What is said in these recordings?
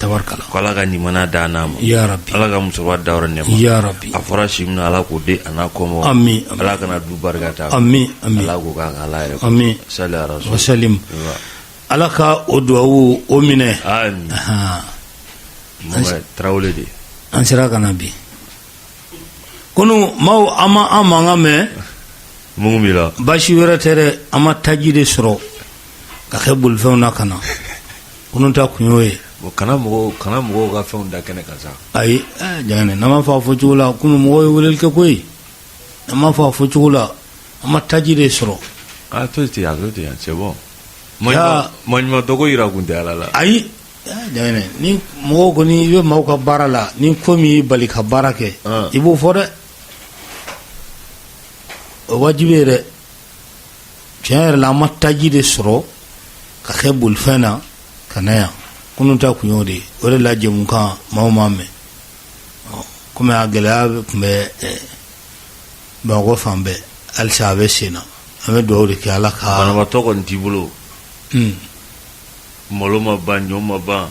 Tabarikala. Ko Ala ka limaniya d'an n'a ma. Ya Rabbi. Ala ka musokɔrɔba dayɔrɔ nɛɛma. Ya Rabbi. A fɔra si min na, Ala k'o di a n'a kɔmɔgɔw. Ami, ami. Ala kana du barika ta. Ami, ami. Ala k'o k'a kan Ala yɛrɛ. Ami. Sali ala rasul. Wasalim. Ala ka o duwawu o minɛ. Ami. Ahan. Mohamed Tarawele de. An sera ka na bi. Kunu maaw an ma an mankan mɛn. Mun b'i la? Baasi wɛrɛ tɛ dɛ, an ma taji de sɔrɔ ka kɛ bolifɛnw na ka na. Kunun ta kun y'o ye. Bon, kana mɔgɔw ka fɛnw da kɛnɛ kan sa. Ayi, Jaginɛ, n'an m'a fɔ a fɔcogo la, kunun mɔgɔw ye weleli kɛ koyi. N'an m'a fɔ a fɔcogo la, an ma taji de sɔrɔ. A to ten, a to ten, c'est bon. Maɲuman tɔgɔ yira kun tɛ Ala la. Ayi, Jaginɛ, ni mɔgɔw kɔni, i bɛ maaw ka baara la, ni ko min y'i bali ka baara kɛ, i b'o fɔ dɛ. O wajibi ye dɛ. Tiɲɛ yɛrɛ la, an ma taji de sɔrɔ ka kɛ bolifɛn na ka na yan. Kunun ta kun y'o de ye. O de la jɛmukan maaw m'a mɛn. Komi a gɛlɛya tun bɛ Bamakɔ fan bɛɛ, halisa a bɛ sen na. An bɛ dugawu de kɛ Ala ka. Banabaatɔ kɔni t'i bolo. Malo ma ban, ɲɔ ma ban,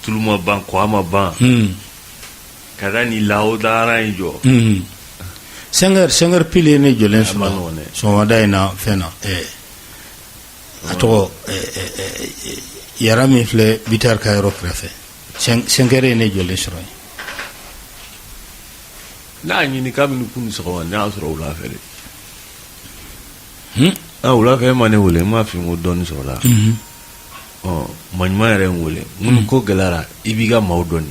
tulu ma ban, kɔgɔ ma ban. Ka taa nin lahawudara in jɔ. 5 heures pile ye ne jɔlen sɔrɔ sɔgɔmada in na fɛn na. A tɔgɔ yara min filɛ bitari ka yɔrɔ kɛrɛfɛ, 5 heures ye ne jɔlen sɔrɔ yen. N'a y'a ɲini kabini kunun sɔgɔma, ne y'a sɔrɔ wula fɛ de. Wula fɛ, e ma ne wele, n m'a f'i ko dɔɔni sɔrɔla. Ɔ, maɲuman yɛrɛ ye n wele n ko ni ko gɛlɛyara, i b'i ka maaw dɔn.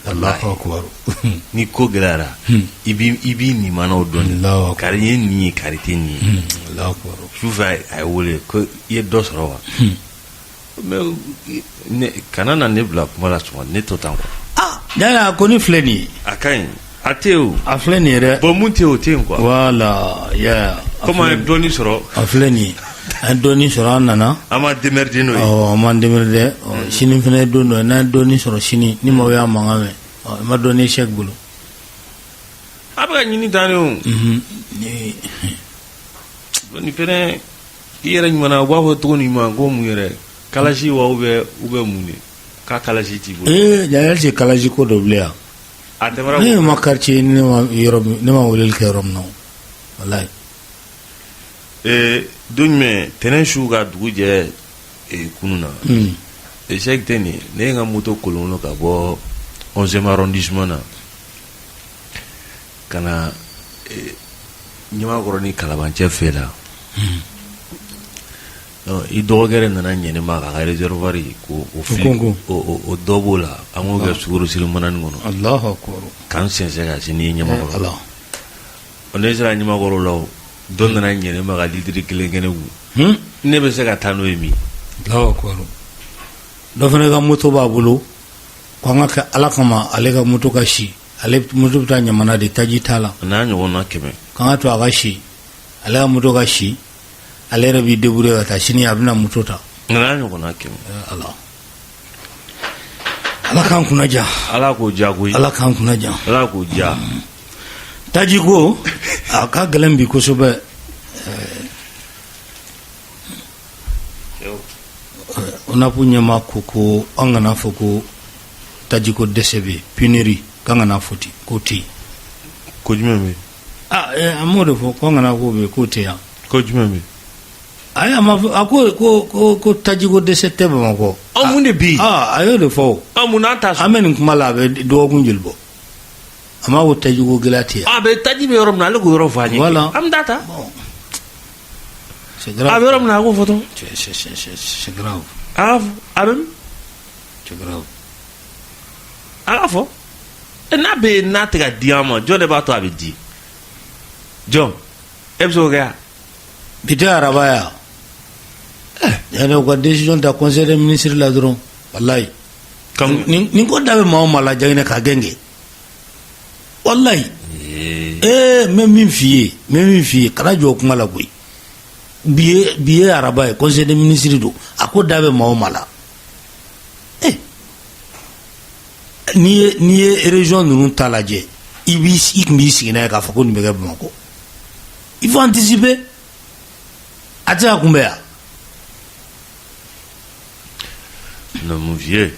Allahu akbar. Ni ko gɛlɛyara, i b'i nimanaw dɔn. Allahu akbar. Kari ye nin ye, kari tɛ nin ye. Allahu akbar. Sufɛ a ye wele ko i ye dɔ sɔrɔ wa? Mais ne kana na ne bila kuma la sɔgɔma, ne to tan quoi. Ah, yala ko ni filɛ nin ye. A ka ɲi, a tɛ yen o. A filɛ nin ye dɛ. Bon, mun tɛ yen, o tɛ yen quoi. Voilà, ya. Comme an ye dɔɔni sɔrɔ. A filɛ nin ye, an ye dɔɔni sɔrɔ, an nana. An ma démerder n'o ye. Awɔ, an m'an démerder. Sini fana ye don dɔ ye, n'an ye dɔɔni sɔrɔ sini, ni maaw y'a mankan mɛn, ɔ, i ma dɔɔni sɛki bolo. A bɛ ka ɲini tan de o. Ni Nin fɛnɛ, i yɛrɛ ɲuman na, u b'a fɔ cogo nin ma ko mun yɛrɛ, kalasi wa ou bien mun de k'a kalasi t'i bolo. Ee, Jalal, tɛ kalasi ko dɔ bilen yan. A tɛmɛra. Ne ma quartier, ne ma yɔrɔ min, ne ma weleli kɛ yɔrɔ min na, walayi. Ee, don jumɛn, tɛnɛn su ka dugu jɛ kunun na. Sɛki tɛ nin, ne ye n ka moto kolonkolon ka bɔ 11e arrondissement na ka na Ɲamakɔrɔ ni Kalabancɛ fɛ la. I dɔgɔkɛ de nana ɲɛ ne ma k'a ka réservoir ko o fili, o dɔ b'o la, an k'o kɛ sukaro siri manani kɔnɔ. Allahu akbar. K'an sɛnsɛn ka se n'i ye Ɲamakɔrɔ. Ne sera Ɲamakɔrɔ la, o dɔ nana ɲɛ ne ma ka litiri kelen kɛ ne kun. Ne bɛ se ka taa n'o ye min? Allahu akbar. Dɔ fana ka moto b'a bolo ko an ka kɛ Ala kama, ale ka moto ka si. Ale moto bɛ taa Ɲamana de, taji t'a la. N'a ɲɔgɔnna 100. K'an ka to a ka si, ale ka moto ka si, ale yɛrɛ b'i débrouiller ka taa, sini a bɛna moto ta. N'a ɲɔgɔnna 100. Ala, Ala k'an kunna diya. Ala k'o diya koyi. Ala k'an kunna diya. Ala k'o diya. Taji ko a ka gɛlɛn bi kosɛbɛ. ONAP ɲɛmaa ko an kana fɔ ko tajiko dɛsɛ bɛ yen, pénurie, k'an kana fɔ ten, k'o tɛ yen. Ko jumɛn bɛ yen? Aa, an m'o de fɔ ko an kana k'o bɛ yen, k'o tɛ yan. Ko jumɛn bɛ yen? Ayi, a ma fɔ, a ko tajiko dɛsɛ tɛ Bamakɔ. Ɔ, mun de bɛ yen? Aa, a y'o de fɔ o. Ɔ, mun n'an t'a sɔrɔ? An bɛ nin kuma la, a bɛ dɔgɔkun joli bɔ? A m'a ko tajiko gɛlɛya tɛ yan. A bɛ taji bɛ yɔrɔ min na, ale k'o yɔrɔ fɔ an ye. Voilà. An bɛ taa ta. Bon. C'est grave. A bɛ yɔrɔ min na, a k'o fɔ dɔrɔn. C'est grave. A k'a fɔ, a bɛ min? C'est grave. A k'a fɔ. N'a bɛ yen, n'a tɛ ka di an ma, jɔn de b'a to a bɛ di? Jɔn? E bɛ se k'o kɛ wa? Bi tɛ araba ya? Yani u ka décision ta conseil des ministres la dɔrɔn, walayi. Nin ko da bɛ maa o maa la, Jaginɛ, k'a gɛn kɛ. Walayi. Ee, n bɛ min f'i ye, n bɛ min f'i ye, kana jɔ o kuma la koyi. Bi ye araba ye, conseil des ministres don, a ko da bɛ maa o maa la. Eh, n'i ye région ninnu ta lajɛ, i tun b'i sigi n'a ye k'a fɔ ko nin bɛ kɛ Bamakɔ. Il faut anticiper. A tɛ se ka kunbɛn yan. Non, mon vieux.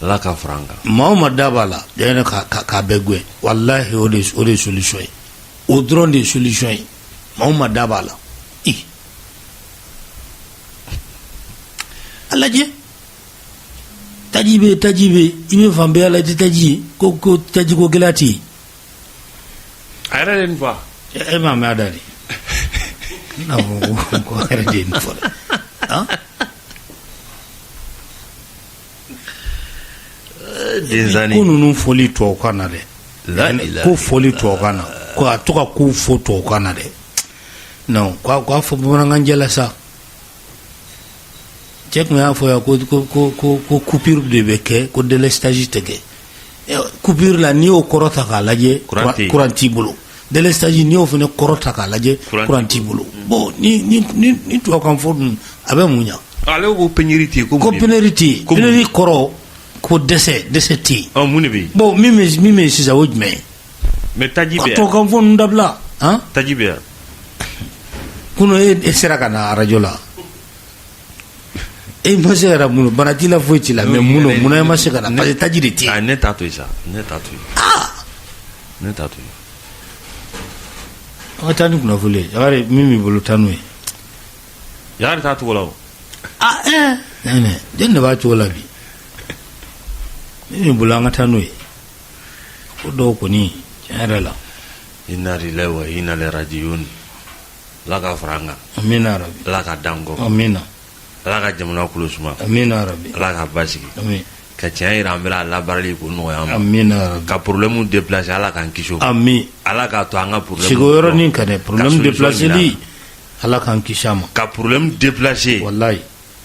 Ala ka fara an kan. Maa o maa da b'a la, Jaginɛ, k'a bɛɛ gɛn, walahi, o de ye solution ye. O dɔrɔn de ye solution ye. Maa o maa da b'a la, i a lajɛ, taji bɛ yen, taji bɛ yen, i bɛ fan bɛɛ la, i tɛ taji ye, ko taji ko gɛlɛya tɛ yen. A yɛrɛ de ye nin fɔ. E m'a mɛn a da de? N'a fɔ ko a yɛrɛ de ye nin fɔ dɛ, han. Denzani. Ko ninnu fɔli tubabukan na dɛ, ko fɔli tubabukan na, ko a to ka kow fɔ tubabukan na dɛ, non, k'a fɔ bamanankanjɛ la sa. Cɛ tun y'a fɔ yan ko coupure de bɛ kɛ, ko délestage tɛ kɛ. Coupure la, n'i y'o kɔrɔ ta k'a lajɛ, courant t'i bolo. Délestage, n'i y'o fana kɔrɔ ta k'a lajɛ, courant t'i bolo. Bon, ni tubabukan fɔ dun, a bɛ mun ɲa? Ale ko pénurie tɛ yen. Ko pénurie tɛ yen. Pénurie kɔrɔ ko dɛsɛ, dɛsɛ tɛ yen. Ɔ, mun de bɛ yen? Bon, min bɛ yen sisan, o ye jumɛn ye? Mais taji bɛ yan. Tubabukan fɔ ninnu dabila, han. Taji bɛ yan. Kunun e sera ka na arajo la, e ma se ka na. Mun bana t'i la? Foyi t'i la. Mais mun don, munna e ma se ka na? Parce que taji de tɛ yen. Ne t'a to yen sa, ne t'a to yen, ne t'a to yen. An ka taa ni kunnafoni ye. Yakari, min b'i bolo, taa n'o ye. Yakari t'a cogo la o. Ah, ɛɛ, jɔn de b'a cogo la bi? Min b'i bolo, an ka taa n'o ye. Ko dɔw kɔni, tiɲɛ yɛrɛ la. Inna lillahi wa inna ilaihi rajiun. Ala ka fara an kan. Amina rabi. Ala ka dan kɔ. Amina. Ala ka jamana kolo suma. Amina rabi. Ala ka basigi. Amin. Ka tiɲɛ yira an bɛɛ la, a labaarali k'o nɔgɔya an ma. Amina rabi. Ka problème déplacer, Ala k'an kisi o ma. Amin. Ala k'a to an ka problème sigi o yɔrɔnin kan dɛ, problème solution déplaceli, Ala k'an kisi a ma. Ka problème déplacer. Wallahi.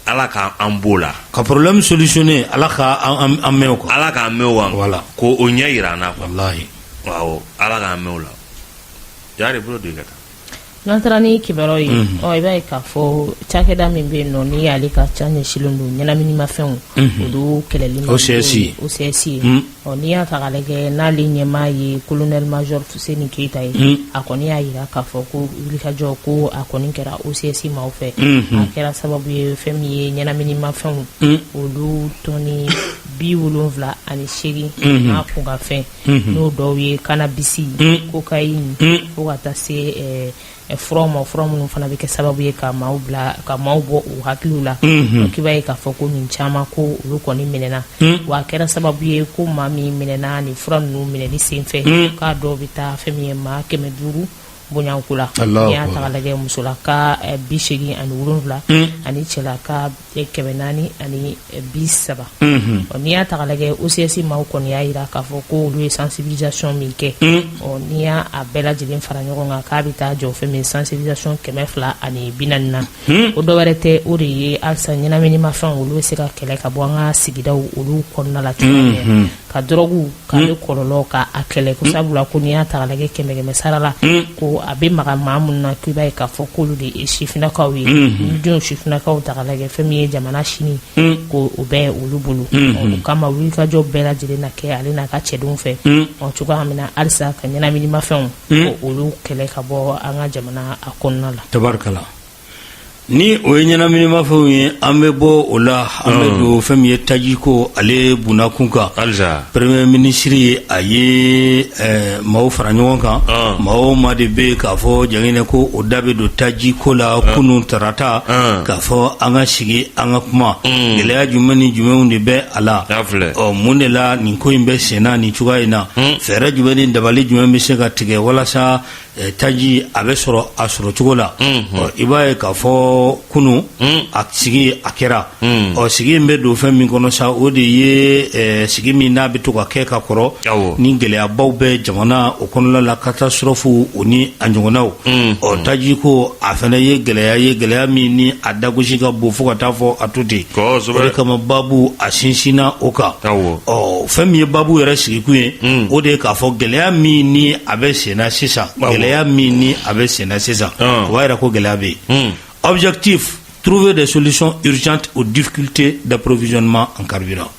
Ala k'an b'o la. Ka problème solutionner, Ala ka an mɛn o kan. Ala k'an mɛn o kan. Voilà. K'o o ɲɛ yira an na quoi. Wallahi. Awɔ, Ala k'an mɛn o la. Yari bolo don i ka taa. N'an taara ni kibaruyaw ye, ɔ, i b'a ye k'a fɔ cakɛda min bɛ yen nɔ, ni ale ka ca ɲɛsilen don ɲɛnaminimafɛnw olu kɛlɛli ma, OCS. OCS ye. Ɔ, n'i y'a ta k'a lajɛ, n'ale ɲɛmaa ye colonel major Fuseni Keyita ye, a kɔni y'a jira k'a fɔ ko wulikajɔ ko a kɔni kɛra OCS maaw fɛ, a kɛra sababu ye fɛn min ye ɲɛnaminimafɛnw olu tɔni 78 n'a kunkanfɛn, n'o dɔw ye cannabis, cocaïne, fo ka taa se furaw ma, fura minnu fana bɛ kɛ sababu ye ka maaw bila ka maaw bɔ u hakiliw la. K'i b'a ye k'a fɔ ko nin caman ko olu kɔni minɛna, wa a kɛra sababu ye ko maa min minɛna nin fura ninnu minɛli senfɛ, k'a dɔw bɛ taa fɛn min ye maa 500 bonyanko la. N'i y'a ta k'a lajɛ, musolaka 87 ani cɛlaka 430. Ɔ, n'i y'a ta k'a lajɛ, OCS maaw kɔni y'a jira k'a fɔ ko olu ye sensibilisation min kɛ, ɔ, n'i y'a a bɛɛ lajɛlen fara ɲɔgɔn kan, k'a bɛ taa jɔ fɛn min sensibilisation 240 na. O dɔ wɛrɛ tɛ, o de ye halisa ɲɛnaminimafɛnw olu bɛ se ka kɛlɛ ka bɔ an ka sigidaw olu kɔnɔna la cogoya min, ka dɔrɔgu k'ale kɔlɔlɔ ka a kɛlɛ ko sabula ko n'i y'a ta k'a lajɛ, kɛmɛ kɛmɛ sara la, ko a bɛ maga maa minnu na, k'i b'a ye k'a fɔ k'olu de ye sifinnakaw ye. Ni denw sifinnakaw ta k'a lajɛ, fɛn min ye jamana sini, ko o bɛ olu bolo. O kama wulikajɔ bɛɛ lajɛlen na kɛ ale n'a ka cɛdenw fɛ, ɔ, cogoya min na halisa ka ɲɛnaminimafɛnw ko olu kɛlɛ ka bɔ an ka jamana a kɔnɔna la. Tabarikala. Ni o ye ɲɛnaminimafɛnw ye, an bɛ bɔ o la, an bɛ don fɛn min ye tajiko ale bundakun kan. Halisa. Premier ministre, a ye maaw fara ɲɔgɔn kan, maa o maa de bɛ yen k'a fɔ Jaginɛ ko o da bɛ don tajiko la, kunun tarata, k'a fɔ an ka sigi, an ka kuma, gɛlɛya jumɛn ni jumɛnw de bɛ a la? A filɛ. Ɔ, mun de la nin ko in bɛ senna nin cogoya in na? Fɛɛrɛ jumɛn ni dabali jumɛn bɛ se ka tigɛ walasa taji a bɛ sɔrɔ a sɔrɔ cogo la? Ɔ, i b'a ye k'a fɔ kunun a sigi a kɛra. Ɔ, sigi in bɛ don fɛn min kɔnɔ sa, o de ye sigi min n'a bɛ to ka kɛ ka kɔrɔ, ni gɛlɛyabaw bɛ jamana o kɔnɔna la, catastrophe o ni a ɲɔgɔnnaw. Ɔ, taji ko a fana ye gɛlɛya ye, gɛlɛya min ni a dagosi ka bon fo ka taa fɔ a to ten. O de kama babu a sinsinna o kan. Ɔ, fɛn min ye babu yɛrɛ sigikun ye, o de ye k'a fɔ gɛlɛya min ni a bɛ senna sisan, gɛlɛya min ni a bɛ senna sisan, o b'a yira ko gɛlɛya bɛ yen. Objectif: trouver des solutions urgentes aux difficultés d'approvisionnement en carburant.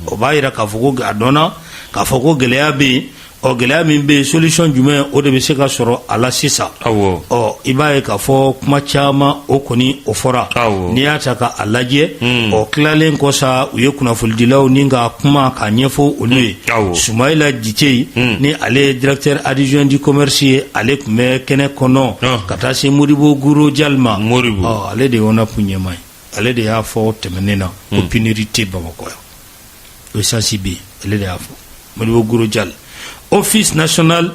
O b'a yira k'a fɔ ko a dɔnna k'a fɔ ko gɛlɛya bɛ yen. Ɔ, gɛlɛya min bɛ yen, solution jumɛn o de bɛ se ka sɔrɔ a la sisan? Ɔ, i b'a ye k'a fɔ kuma caman o kɔni o fɔra. N'i y'a ta ka a lajɛ, ɔ, tilalen kɔ sa, u ye kunnafonidilaw ni ka kuma k'a ɲɛfɔ olu ye. Sumayila Jite, ni ale ye directeur adjoint du commerce ye, ale tun bɛ kɛnɛ kɔnɔ, ka taa se Modibo Guro Jali ma. Ɔ, ale de ye ONAP ɲɛmaa ye. Ale de y'a fɔ tɛmɛnen na ko pénurie tɛ Bamakɔ yan, essence bɛ yen. Ale de y'a fɔ, Modibo Guro Jali. Office national,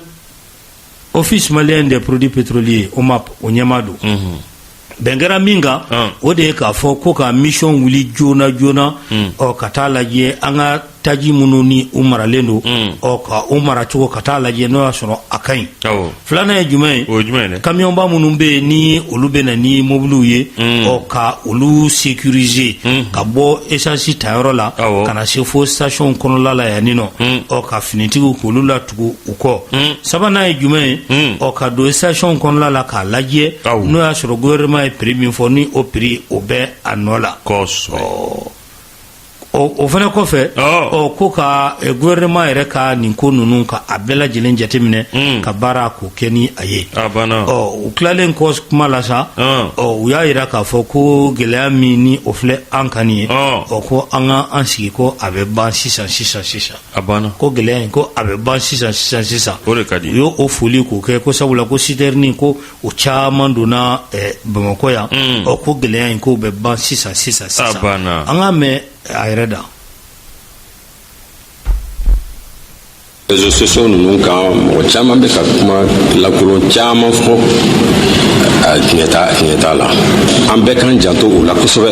Office malien des produits pétroliers, OMAP, o ɲɛmaa don. Bɛn kɛra min kan, o de ye k'a fɔ ko ka mission wuli joona joona, ɔ, ka taa lajɛ an ka taji minnu ni u maralen don, ɔ, ka o mara cogo, ka taa lajɛ n'o y'a sɔrɔ a ka ɲi. Filanan ye jumɛn ye? O ye jumɛn ye dɛ? Kamiyɔnba minnu bɛ yen ni olu bɛ na ni mobiliw ye, ɔ, ka olu sécuriser ka bɔ essence tayɔrɔ la ka na se fo station kɔnɔla la yan nɔ, ɔ, ka finitigiw k'olu latugu u kɔ. Sabanan ye jumɛn ye? Ɔ, ka don station kɔnɔla la k'a lajɛ n'o y'a sɔrɔ gouvernement ye prix min fɔ, ni o prix o bɛ a nɔ la. O fana kɔfɛ, ɔ, ko ka gouvernement yɛrɛ ka nin ko ninnu, ka a bɛɛ lajɛlen jateminɛ ka baara k'o kɛ ni a ye. A banna. Ɔ, u tilalen kɔ kuma la sa, ɔ, u y'a yira k'a fɔ ko gɛlɛya min ni o filɛ an kan nin ye, ɔ, ko an ka an sigi, ko a bɛ ban sisan sisan sisan. A banna. Ko gɛlɛya in, ko a bɛ ban sisan sisan sisan. O de ka di. U y'o o foli k'o kɛ, ko sabula ko citerne ko o caman donna Bamakɔ yan. Ɔ, ko gɛlɛya in, k'o bɛ ban sisan sisan sisan. A banna. An k'a mɛn a yɛrɛ da. Réseaux sociaux ninnu kan, mɔgɔ caman bɛ ka kuma lankolon caman fɔ, a tiɲɛ t'a, tiɲɛ t'a la. An bɛɛ k'an janto o la kosɛbɛ,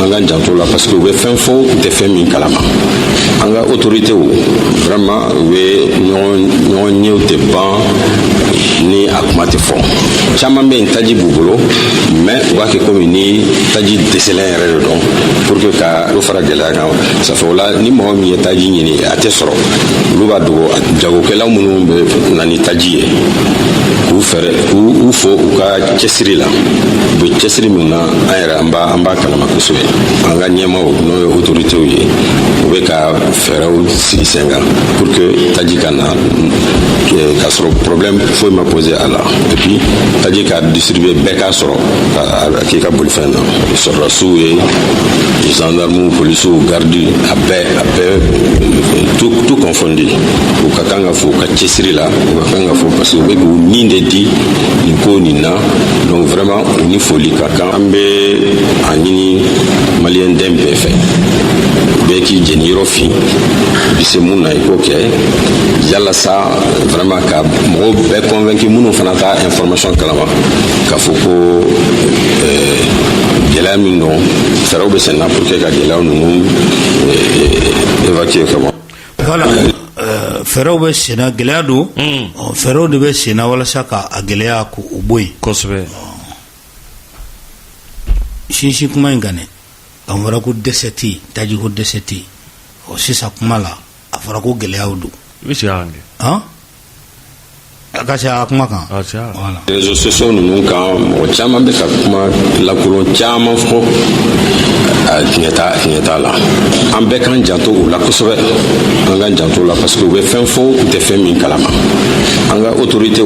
an k'an janto o la, parce que u bɛ fɛn fɔ, u tɛ fɛn min kalama. An ka autorités, vraiment, u bɛ ɲɔgɔn ɲɛw tɛ ban ni a kuma tɛ fɔ. Caman bɛ yen, taji b'u bolo, mais u b'a kɛ komi ni taji dɛsɛlen yɛrɛ de don, pour que ka dɔ fara gɛlɛya kan. Ça fait o la, ni mɔgɔ min ye taji ɲini, a tɛ sɔrɔ, olu b'a dogo. Jagokɛla minnu bɛ na ni taji ye, k'u fɛɛrɛ k'u fo u ka cɛsiri la. U bɛ cɛsiri min na, an yɛrɛ an b'a kalama kosɛbɛ. An ka ɲɛmaaw, n'o ye autorités ye, u bɛ ka fɛɛrɛw sigi sen kan pour que taji ka na k'a sɔrɔ problème foyi ma poser a la, et puis taji ka distribuer, bɛɛ k'a sɔrɔ ka k'i ka bolifɛn na. Sɔrɔdasiw ye, gendarmew, polisiw, garde, a bɛɛ, a bɛɛ, tout confondu, u ka kan ka fo u ka cɛsiri la. U ka kan ka fo parce que u bɛ k'u nin de di nin ko nin na. Donc vraiment, u ni foli ka kan. An bɛ a ɲini maliyɛn den bɛɛ fɛ, bɛɛ k'i jeniyɔrɔ fin, i bɛ se mun na, i k'o kɛ, yalasa vraiment ka mɔgɔw bɛɛ convaincu, minnu fana t'a information kalama, k'a fɔ ko gɛlɛya min don, fɛɛrɛw bɛ sen na pour que ka gɛlɛya ninnu évacuer ka bɔ. Voilà, fɛɛrɛw bɛ senna. Gɛlɛya don, fɛɛrɛw de bɛ senna walasa ka a gɛlɛya k'o bɔ yen. Sinsin kuma in kan dɛ, a fɔra ko dɛsɛ tɛ yen, taji ko dɛsɛ tɛ yen. Ɔ, sisan kuma la, a fɔra ko gɛlɛyaw don. I bɛ segin a kan kɛ. Han, a ka se a kuma kan. A segin a kan. Voilà. Réseaux sociaux ninnu kan, mɔgɔ caman bɛ ka kuma lankolon caman fɔ, a tiɲɛ t'a, tiɲɛ t'a la. An bɛɛ k'an janto o la kosɛbɛ, an k'an janto o la, parce que u bɛ fɛn fɔ, u tɛ fɛn min kalama. An ka autorités,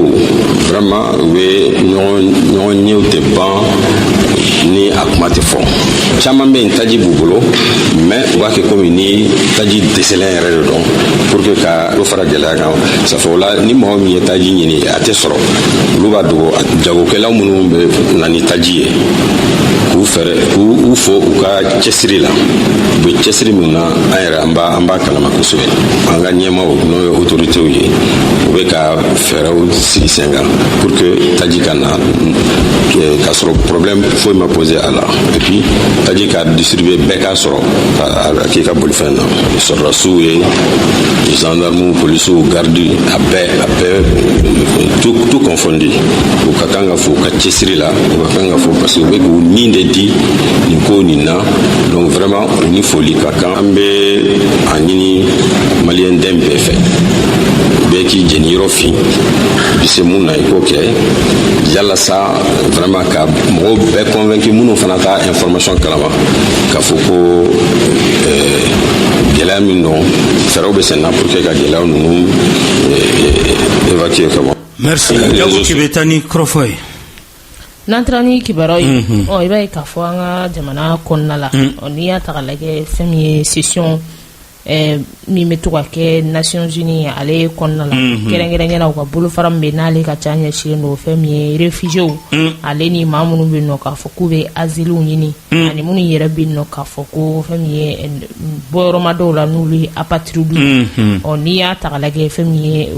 vraiment, u bɛ ɲɔgɔn ɲɛw tɛ ban ni a kuma tɛ fɔ. Caman bɛ yen, taji b'u bolo, mais u b'a kɛ komi ni taji dɛsɛlen yɛrɛ de don, pour que ka dɔ fara gɛlɛya kan. Ça fait o la, ni mɔgɔ min ye taji ɲini, a tɛ sɔrɔ, olu b'a dogo. Jagokɛla minnu bɛ na ni taji ye, k'u fɛɛrɛ k'u fo u ka cɛsiri la. U bɛ cɛsiri min na, an yɛrɛ an b'a kalama kosɛbɛ. An ka ɲɛmaaw, n'o ye autorités ye, u bɛ ka fɛɛrɛw sigi sen kan pour que taji ka na k'a sɔrɔ problème foyi ma poser a la, et puis taji ka distribuer, bɛɛ k'a sɔrɔ ka k'i ka bolifɛn na. Sɔrɔdasiw ye, gendarmew, polisiw, garde, a bɛɛ, a bɛɛ, tout confondu, u ka kan ka fo u ka cɛsiri la. U ka kan ka fo parce que u bɛ k'u nin de di nin ko nin na. Donc vraiment, u ni foli ka kan. An bɛ a ɲini maliyɛn den bɛɛ fɛ, bɛɛ k'i jeniyɔrɔ fin, i bɛ se mun na, i k'o kɛ, yalasa vraiment ka mɔgɔw bɛɛ convaincu, minnu fana t'a information kalama, k'a fɔ ko gɛlɛya min don. Fɛɛrɛw bɛ sen na pour que ka gɛlɛyaw ninnu évacuer ka bɔ. Merci. Jago k'i bɛ taa ni kɔrɔfɔ ye. N'an taara ni kibaruyaw ye, ɔ i b'a ye k'a fɔ an ka jamana kɔnɔna la, ɔ n'i y'a ta k'a lajɛ, fɛn min ye session min bɛ to ka kɛ Nations Unies ale kɔnɔna la, kɛrɛnkɛrɛnnenya la u ka bolofara min bɛ n'ale ka ca ɲɛsinnen don fɛn min ye réfugiés ale ni maa minnu bɛ yen nɔ k'a fɔ k'u bɛ asilew ɲini, ani minnu yɛrɛ bɛ yen nɔ k'a fɔ ko fɛn min ye bɔyɔrɔma dɔw la n'olu ye apatrides. Ɔ n'i y'a ta k'a lajɛ, fɛn min ye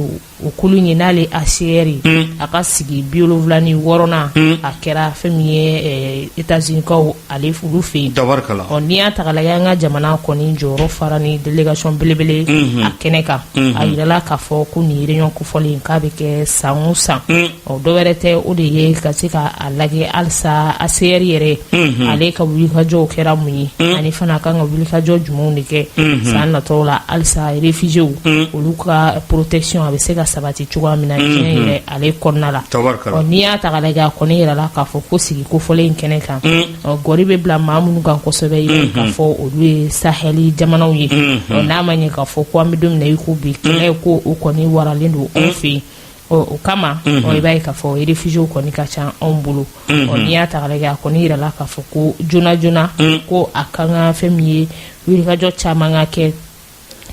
o kulu ye n'ale HCR ye, a ka sigi 76nan, a kɛra fɛn min ye États-Unis kaw ale olu fɛ yen. Ɔ n'i y'a ta k'a lajɛ, an ka jamana kɔni jɔyɔrɔ fara ni délégation belebele a kɛnɛ kan. A yirala k'a fɔ ko nin réunion kofɔlen k'a bɛ kɛ san o san. Ɔ dɔ wɛrɛ tɛ, o de ye ka se ka a lajɛ halisa HCR yɛrɛ ale ka wulikajɔw kɛra mun ye, ani fana a kan ka wulikajɔ jumɛnw de kɛ san natɔw la, halisa réfugiés olu ka protection a bɛ se ka sabati cogoya min na diɲɛ yɛrɛ ale kɔnɔna la. Ɔ n'i y'a ta k'a lajɛ, a kɔni yirala k'a fɔ ko sigi kofɔlen in kɛnɛ kan, ɔ gɔri bɛ bila maa minnu kan kosɛbɛ, i b'a ye k'a fɔ olu ye sahɛli jamanaw ye. Ɔ n'a ma ɲɛ k'a fɔ ko an bɛ don min na i ko bi, kɛlɛ ko o kɔni waralen don anw fɛ yen. Ɔ o kama, ɔ i b'a ye k'a fɔ réfugiés kɔni ka ca anw bolo. Ɔ n'i y'a ta k'a lajɛ, a kɔni yirala k'a fɔ ko joona joona ko a kan ka fɛn min ye wulikajɔ caman ka kɛ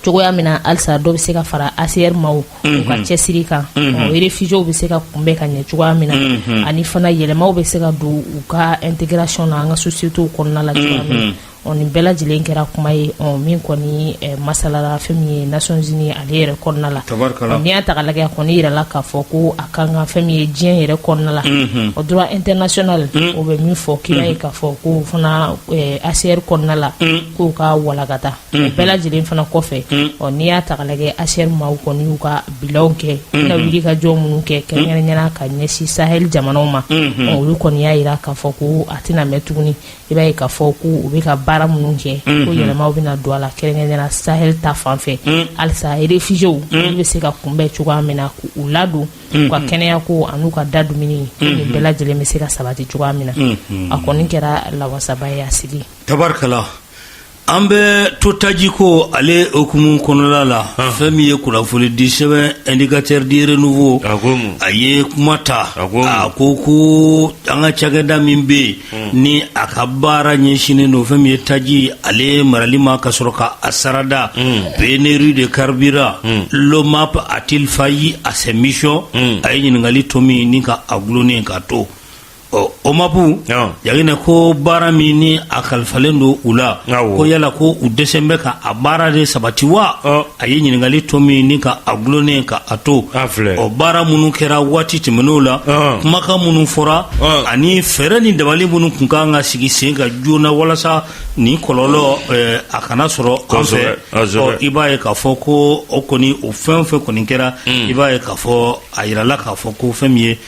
cogoya min na, halisa dɔ bɛ se ka fara HCR maaw u ka cɛsiri kan, ɔ réfugiés bɛ se ka kunbɛn ka ɲɛ cogoya min na, ani fana yɛlɛmaw bɛ se ka don u ka intégration na an ka sociétés kɔnɔna la cogoya min na. Ɔ nin bɛɛ lajɛlen kɛra kuma ye, ɔ min kɔni masalala fɛn min ye Nations Unies ale yɛrɛ kɔnɔna la. Ɔ n'i y'a ta k'a lajɛ, a kɔni yirala k'a fɔ ko a kan ka fɛn min ye diɲɛ yɛrɛ kɔnɔna la, o droit international o bɛ min fɔ, k'i b'a ye k'a fɔ ko fana HCR kɔnɔna la k'u ka walagata. O bɛɛ lajɛlen fana kɔfɛ, ɔ n'i y'a ta k'a lajɛ, HCR maaw kɔni y'u ka bilanw kɛ, u bɛna wuli ka jɔ minnu kɛ kɛrɛnkɛrɛnnenya la ka ɲɛsin Sahel jamanaw ma. Ɔ olu kɔni y'a jira k'a fɔ ko a tɛna mɛn tuguni, i b'a ye k'a fɔ ko u bɛ ka baara minnu kɛ, ko yɛlɛmaw bɛna don a la, kɛrɛnkɛrɛnnenya la Sahel ta fan fɛ, halisa réfugiés olu bɛ se ka kunbɛn cogoya min na, k'u ladon, u ka kɛnɛya ko an'u ka da dumuni, ko nin bɛɛ lajɛlen bɛ se ka sabati cogoya min na. A kɔni kɛra lawasaba ye a sigi. Tabarikala. An bɛ to tajiko ale hukumu kɔnɔna la. Fɛn min ye kunnafoni di sɛbɛn Indicateur du Renouveau, a ye kuma ta, a ko ko an ka cakɛda min bɛ yen ni a ka baara ɲɛsinnen don fɛn min ye taji ale marali ma ka sɔrɔ ka a sarada, pénurie de carburant, l'OMAP a-t-il failli à ses missions? A ye ɲininkali to min ni ka a gulonnen ka to ɔ OMAP Jaginɛ, ko baara min ni a kalifalen don u la, ko yala ko u dɛsɛ bɛ ka a baara de sabati wa? A ye ɲininkali to min ni ka a gulonnen ka a to ɔ baara minnu kɛra waati tɛmɛnenw la, kumakan minnu fɔra ani fɛɛrɛ ni dabali minnu tun kan ka sigi sen kan joona walasa nin kɔlɔlɔ a kana sɔrɔ an fɛ, ɔ i b'a ye k'a fɔ ko o kɔni o fɛn o fɛn kɔni kɛra, i b'a ye k'a fɔ a yirala k'a fɔ ko fɛn min ye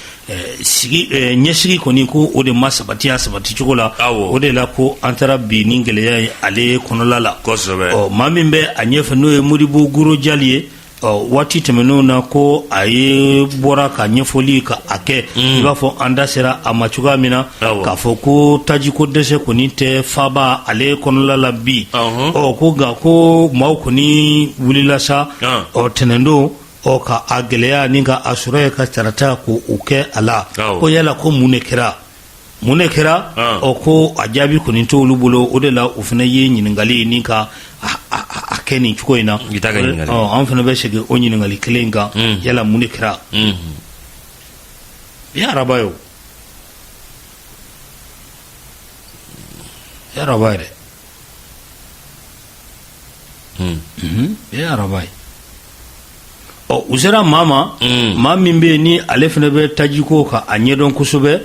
sigi ɲɛsigi kɔni, ko o de ma sabati a sabati cogo la. O de la ko an taara bi ni gɛlɛya ye ale kɔnɔla la. Ɔ maa min bɛ a ɲɛfɛ, n'o ye Modibo Goro Jali ye, ɔ waati tɛmɛnenw na ko a ye bɔra ka ɲɛfɔli ka a kɛ, i b'a fɔ an da sera a ma cogoya min na, k'a fɔ ko tajiko dɛsɛ kɔni tɛ faaba ale kɔnɔla la bi. Ɔ ko nka ko maaw kɔni wulila sa ɔ tɛnɛndon, ɔ ka a gɛlɛya ni ka a sɔrɔ ye ka tarata ko o kɛ a la, ko yala ko mun de kɛra, mun de kɛra? Ɔ ko a jaabi kɔni t'olu bolo. O de la u fana ye ɲininkali ni ka a kɛ nin cogo in na. An fana bɛ segin o ɲininkali kelen in kan, yala mun de kɛra? Bi araba ye, o bi araba ye dɛ, bi araba ye. Ɔ u sera maa ma, maa min bɛ yen ni ale fana bɛ tajiko ka a ɲɛdɔn kosɛbɛ,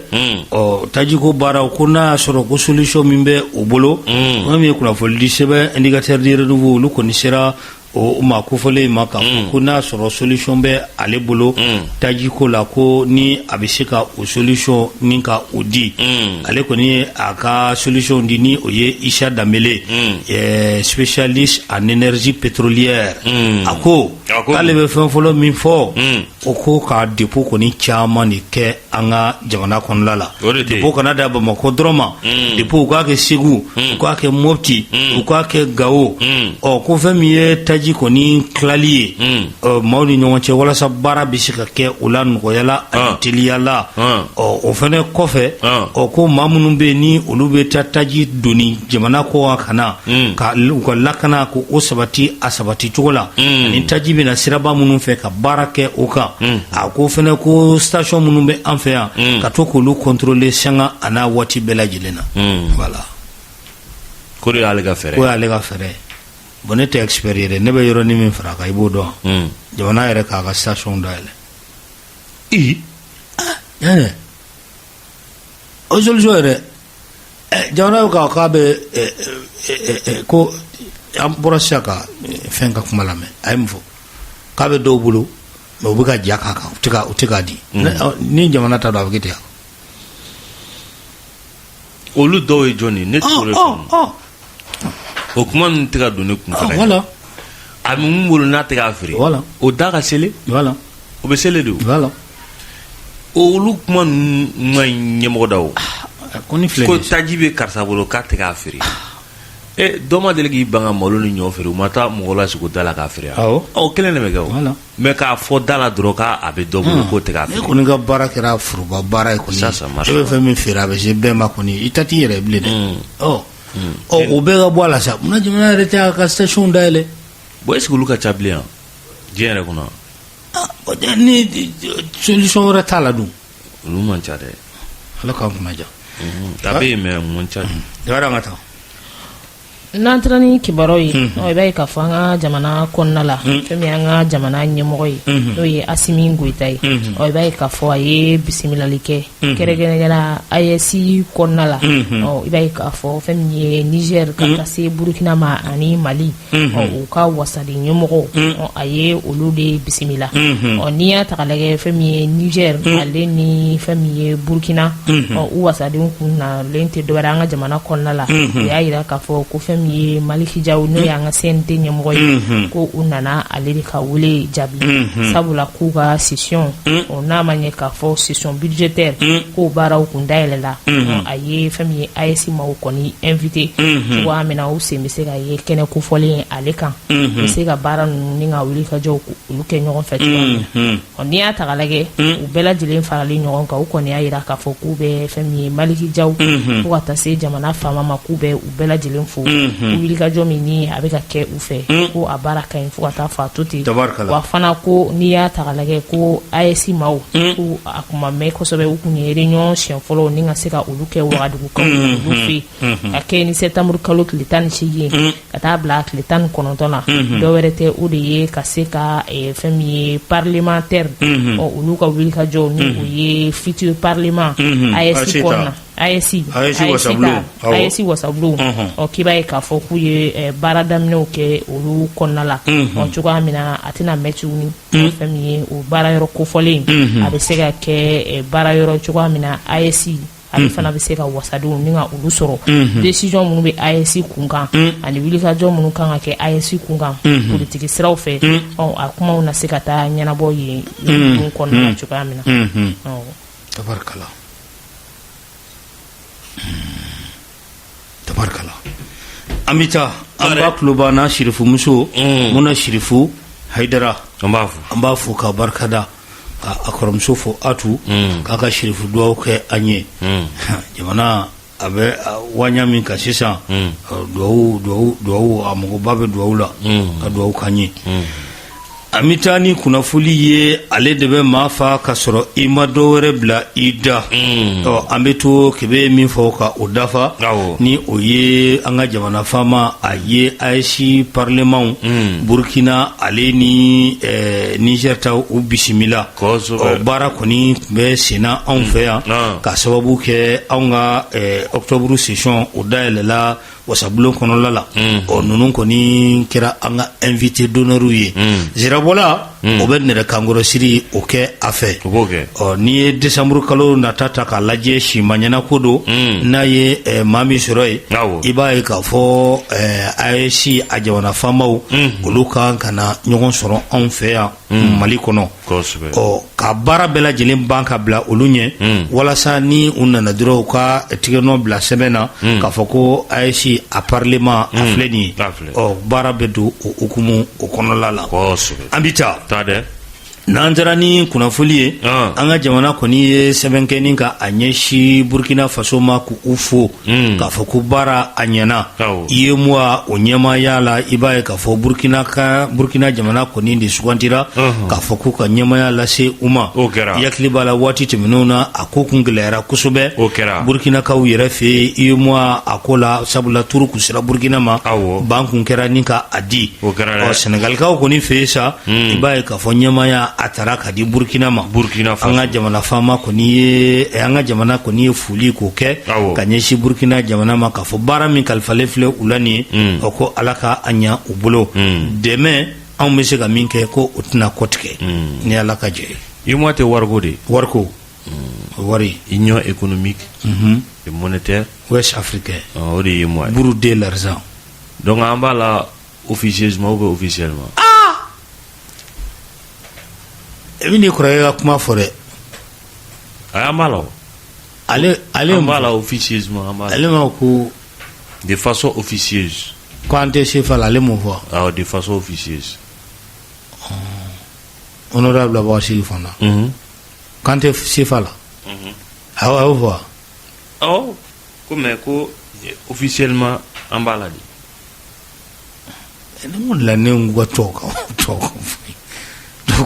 ɔ tajiko baaraw, ko n'a y'a sɔrɔ ko solution min bɛ o bolo. Fɛn min ye kunnafonidi sɛbɛn Indicateur du Renouveau, olu kɔni sera o maa kofɔlen in ma k'a fɔ ko n'a y'a sɔrɔ solution bɛ ale bolo tajiko la, ko ni a bɛ se ka o solution ni ka o di. Ale kɔni ye a ka solution di, ni o ye Isa Danbele, spécialiste en énergie pétrolière. A ko k'ale bɛ fɛn fɔlɔ min fɔ, o ko ka dépôt kɔni caman de kɛ an ka jamana kɔnɔla la. Dépôt kana da Bamakɔ dɔrɔn ma, dépôt u k'a kɛ Segu, u k'a kɛ Mopti, u k'a kɛ Gawo. Ɔ ko fɛn min ye taji taji kɔni tilali ye maaw ni ɲɔgɔn cɛ, walasa baara bɛ se ka kɛ o la nɔgɔya la ani teliya la. Ɔ, o fana kɔfɛ, ɔ, ko maa minnu bɛ yen ni olu bɛ taa taji doni jamana kɔ kan ka na, ka u ka lakana ko o sabati a sabati cogo la, ani taji bɛ na siraba minnu fɛ ka baara kɛ o kan. A ko fana ko station minnu bɛ an fɛ yan, ka to k'olu contrôler sanga a n'a waati bɛɛ lajɛlen na. Voilà. Ko de y'ale ka fɛɛrɛ. Ko y'ale ka fɛɛrɛ ye. Bon, ne tɛ expert ye dɛ, ne bɛ yɔrɔnin min fara a kan, i b'o dɔn. Jamana yɛrɛ k'a ka station dayɛlɛ. I Yanni o solution yɛrɛ, jamana bɛ k'a bɛ ko an bɔra sisan ka fɛn ka kuma lamɛn, a ye mun fɔ? K'a bɛ dɔw bolo, mais u bɛ ka ja k'a kan, u tɛ k'a di. Ni jamana ta don, a bɛ kɛ ten. Olu dɔw ye jɔn ye? Ne t'o de faamu. O kuma ninnu tɛ ka don ne kun fana. A bɛ mun bolo n'a tɛ k'a feere? O da ka seli. O bɛ seli de o. Olu kuma ninnu ma ɲi ɲɛmɔgɔ da o. Ko ni filɛ ko nin ye. Taji bɛ karisa bolo k'a tɛ k'a feere. E dɔ ma deli k'i ban ka malo ni ɲɔ feere, u ma taa mɔgɔ lasigi da la k'a feere. Awɔ. O kelen de bɛ kɛ o. Mais k'a fɔ da la dɔrɔn k'a bɛ dɔ bolo k'o tɛ k'a Ne feere. kɔni ka baara kɛra foroba baara ye kɔni. Ça marche. E bɛ fɛn min feere, a bɛ se bɛɛ ma kɔni, i ta t'i yɛrɛ ye bilen dɛ. Ɔ ɔ, o bɛɛ ka bɔ a la sa, munna jamana yɛrɛ tɛ a ka station dayɛlɛ? Bon, est ce que olu ka ca bilen yan diɲɛ yɛrɛ kɔnɔ? Ah, ni solution wɛrɛ t'a la dun? Olu man ca dɛ. Ala k'an kunna diya. A bɛ yen, mais man ca. Jabara, an ka taa. N'an taara ni kibaruyaw ye, i b'a ye k'a fɔ an ka jamana kɔnɔna la, fɛn min y'an ka jamana ɲɛmɔgɔ ye, n'o ye Asimi Goyita ye, ɔ, i b'a ye k'a fɔ a ye bisimilali kɛ kɛrɛnkɛrɛnnenya la AES kɔnɔna la. Ɔ, i b'a ye k'a fɔ fɛn min ye Niger ka taa se Burukina ma ani Mali, ɔ, u ka wasaden ɲɛmɔgɔw, ɔ, a ye olu de bisimila. Ɔ, n'i y'a ta k'a lajɛ, fɛn min ye Niger ale ni fɛn min ye Burukina, ɔ, u wasadenw kun nalen tɛ dɔwɛrɛ an ka jamana kɔnɔna la. U y'a yira k'a fɔ ko fɛn min ye Maliki Jaw, n'o y'an ka CNT ɲɛmɔgɔ ye, ko u nana ale de ka wele jaabi, sabula k'u ka session, ɔ, n'a ma ɲɛ k'a fɔ session budgétaire k'o baaraw kun dayɛlɛla, ɔ, a ye fɛn min ye AES maaw kɔni invité cogoya min na, u sen bɛ se ka ye kɛnɛ kofɔlen ale kan, u bɛ se ka baara ninnu ni ka wuli ka jɔw olu kɛ ɲɔgɔn fɛ cogoya min na. Ɔ, n'i y'a ta k'a lajɛ, u bɛɛ lajɛlen faralen ɲɔgɔn kan, u kɔni y'a yira k'a fɔ k'u bɛ fɛn min ye Maliki Jaw fo ka taa se jamana faama ma, k'u bɛ u bɛɛ lajɛlen fo wulikajɔ min ni a bɛ ka kɛ u fɛ, ko a baara ka ɲi fo ka taa fɔ a to ten. Wa fana, ko n'i y'a ta k'a lajɛ, ko AES maaw, ko a kun ma mɛn kosɛbɛ, u kun ye réunion siɲɛ fɔlɔ ni ka se ka olu kɛ Wagadugukaw olu fɛ yen, ka kɛ ni septembre kalo tile 18 ka taa bila tile 19 na. Dɔ wɛrɛ tɛ, o de ye ka se ka fɛn min ye parlementaire, ɔ, olu ka wulikajɔ, ni o ye futur parlement AES kɔnɔna, AES AES wasabulon. Ɔ, k'i b'a ye k'a fɔ k'u ye baara daminɛw kɛ olu kɔnɔna la. Ɔ, cogoya min na a tɛna mɛn tuguni, fɛn min ye o baara yɔrɔ kofɔlen, a bɛ se ka kɛ baara yɔrɔ cogoya min na AES ale fana bɛ se ka wasadenw ni ka olu sɔrɔ, décision minnu bɛ AES kun kan ani wulikajɔ minnu kan ka kɛ AES kun kan politiki siraw fɛ, ɔ, a kumaw na se ka taa ɲɛnabɔ yen kɔnɔna la cogoya min na. Tabarikala, tabarikala. An bɛ taa an ba tulo banna sirifumuso Muna Sirifu Hayidara. An b'a fo. An b'a fo ka barikada, ka a kɔrɔmuso fo Atu, k'a ka sirifu dugawu kɛ an ye. Jamana a bɛ waɲa min kan sisan, dugawu, dugawu, dugawu, a magoba bɛ dugawu la, ka dugawu k'an ye. An bɛ taa ni kunnafoli ye, ale de bɛ maa fa ka sɔrɔ i ma dɔ wɛrɛ bila i da. Ɔ, an bɛ to kebe min fɔ ka o dafa, ni o ye an ka jamana faama, a ye AES parlement Burkina ale ni Niger ta u bisimila. Ɔ, baara kɔni tun bɛ senna anw fɛ yan, ka sababu kɛ anw ka octobre session o dayɛlɛla wasabulon kɔnɔla la. Ɔ, ninnu kɔni kɛra an ka invité d'honneur ye. Zirabɔla. o bɛ nɛrɛ kankɔrɔsiri o kɛ a fɛ ɔ n'i ye desanburu kalo nata ta k'a lajɛ simaɲɛna ko don n'a ye maa min sɔrɔ yen i b'a ye k'a fɔ AES a jamana faamaw olu kan ka na ɲɔgɔn sɔrɔ anw fɛ yan Mali kɔnɔ ɔ ka baara bɛɛ lajɛlen ban ka bila olu ɲɛ walasa ni u nana dɔrɔn u ka tigɛnɔ bila sɛbɛn na k'a fɔ ko AES a parlement a filɛ nin ye ɔ baara bɛ don o hukumu o kɔnɔla la an bɛ taa n'an taara ni kunnafoli ye an ka jamana kɔni ye sɛbɛn kɛ ni ka a ɲɛsin Burkina Faso ma k'u fo k'a fɔ ko baara a ɲɛna UEMOA o ɲɛmaaya la i b'a ye k'a fɔ Burkina ka Burkina jamana kɔni de sugantira k'a fɔ k'u ka ɲɛmaaya lase u ma i hakili b'a la waati tɛmɛnenw na a ko kun gɛlɛyara kosɛbɛ Burkinakaw yɛrɛ fɛ yen UEMOA a ko la sabula turu kun sera Burkina ma ban kun kɛra ni ka a di ɔ Sɛnɛgalikaw kɔni fɛ yen sa i b'a ye k'a fɔ ɲɛmaaya a taara ka di Burkina ma Burkina an ka jamana faama kɔni ye an ka jamana kɔni ye foli k'o kɛ ka ɲɛsin Burkina jamana ma k'a fɔ baara min kalifalen filɛ u la nin ye o ko Ala ka a ɲɛ u bolo dɛmɛ anw bɛ se ka min kɛ ko o tɛna kɔtigɛ ni Ala ka jɛ ye. UEMOA tɛ wariko de ye. Wariko wari. Union économique et monétaire. Ouest africain. O de ye UEMOA ye. Bourse de l'argent. Donc an b'a la officieusement ou bien officiellement. Aa e bɛ n'i kɔrɔkɛ ka kuma fɔ dɛ. Ayi an b'a la o. Ale ale an b'a la officieusement an b'a la. Ale ma ko. De façon officieuse. Ko an tɛ CFA la ale m'o fɔ. Awɔ de façon officieuse. Honorable Aboubacar Sidiki Fɔnba. K'an tɛ CFA la. Awɔ a y'o fɔ wa. Awɔ ko mais ko officiellement an b'a la de. Ne ko la ne ka tubabu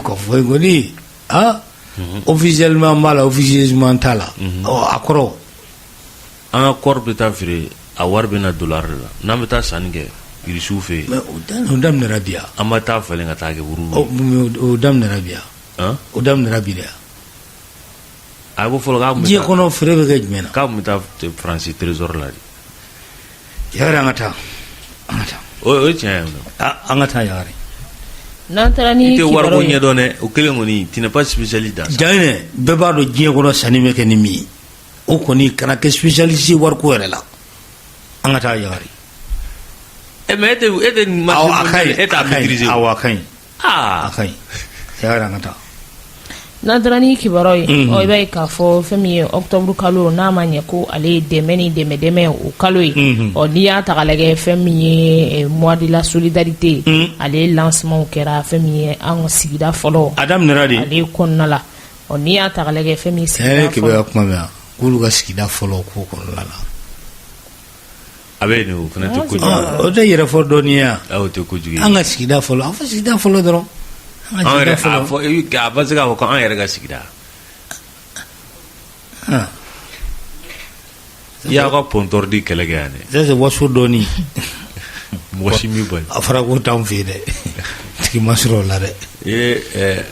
kan fɔ fɔ kɔni aa officiellement b'a la officieusement t'a la a kɔrɔ an ka kɔɔri bɛ taa feere a wari bɛ na dollar de la n'an bɛ taa sanni kɛ irisiw fɛ yen o daminɛra bi yan an bɛ taa falen ka taa kɛ rouble o daminɛra bi yan o daminɛra bi de yan a ko fɔlɔ k'a diɲɛ kɔnɔ feere bɛ kɛ jumɛn na k'a tun bɛ taa faransi trésor la de Yagare an ka taa an ka taa o ye tiɲɛ ye an ka taa Yagare n'an taara ni i tɛ wariko ɲɛdɔn dɛ o kelen kɔni tu n'es pas spécialiste dans ça Jaginɛ bɛɛ b'a dɔn diɲɛ kɔnɔ sanni bɛ kɛ ni min ye o kɔni kana kɛ spécialiste ye wariko yɛrɛ la an ka taa Yagare e mais e tɛ awɔ a ka ɲi e t'a maîtriser awɔ a ka ɲi a ka ɲi Yagare an ka taa N'an taara ni kibaruyaw ye ɔ i b'a ye k'a fɔ fɛn min ye octobre kalo n'a ma ɲɛ ko ale ye dɛmɛ ni dɛmɛ dɛmɛ o kalo ye ɔ n'i y'a ta k'a lajɛ fɛn min ye mois de la solidarité ale lancement kɛra fɛn min ye an ka sigida fɔlɔ a daminɛra de ale kɔnɔna la ɔ n'i y'a ta k'a lajɛ fɛn min ye sigida fɔlɔ kuma mɛn k'olu ka sigida fɔlɔ ko kɔnɔna la a bɛ yen o fana tɛ kojugu ye o tɛ yɛrɛfɔ dɔɔni ye wa o tɛ kojugu ye an ka sigida fɔlɔ an fɔ sigida fɔlɔ dɔrɔn an ka sigida fɔlɔ a fɔ a bɛ se k'a fɔ ko an yɛrɛ ka sigida i y'a ka pont tordu kɛlɛ kɛ yan dɛ ça c'est waso dɔɔni mɔgɔ si m'i bali a fɔra ko t'anw fɛ yen dɛ tigi ma sɔrɔ o la dɛ ee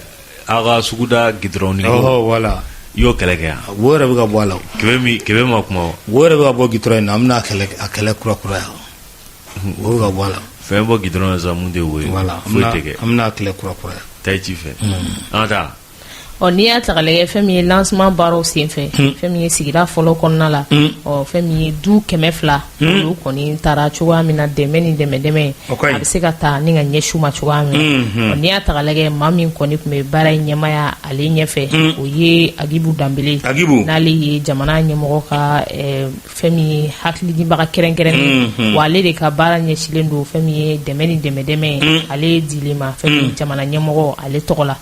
aw ka suguda gidɔrɔn voilà i y'o kɛlɛ kɛ yan wo yɛrɛ bɛ ka bɔ a la kɛmɛ ma kuma wo yɛrɛ bɛ ka bɔ gidɔrɔn in na an bɛna a kɛlɛ kura kura yan wo bɛ ka bɔ a la fɛn bɔ gidɔrɔn na sisan mun tɛ wo ye voilà foyi tɛ kɛ an bɛna a kɛlɛ kura kura yan taa i ci fɛ an ka taa Ɔ n'i y'a ta k'a lajɛ fɛn min ye lancement baaraw senfɛ fɛn min ye sigida fɔlɔ kɔnɔna la ɔ fɛn min ye du 200 olu kɔni taara cogoya min na dɛmɛ ni dɛmɛ dɛmɛ a bɛ se ka taa ni ka ɲɛsin u ma cogoya min na n'i y'a ta k'a lajɛ maa min kɔni tun bɛ baara in ɲɛmaaya ale ɲɛfɛ o ye Agibu Danbele n'ale ye jamana ɲɛmɔgɔ ka fɛn min ye hakilidibaga kɛrɛnkɛrɛnnen wa ale de ka baara ɲɛsinnen don fɛn min ye dɛmɛ ni dɛmɛ dɛmɛ ye ale dili ma fɛn min jamana ɲɛmɔgɔ ale tɔgɔ la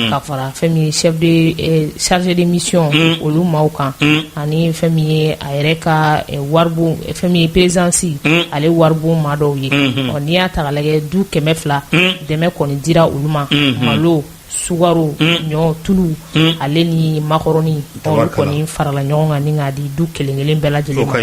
ka fara fɛn min ye chef de chargé de mission olu maaw kan ani fɛn min ye a yɛrɛ ka waribon fɛn min ye présidence ale waribon maa dɔw ye ɔ n'i y'a ta k'a lajɛ du 200 dɛmɛ kɔni dira olu ma malo sukaro ɲɔ tulu ale ni makɔrɔni olu kɔni farala ɲɔgɔn kan ni k'a di du kelen kelen bɛɛ lajɛlen ma.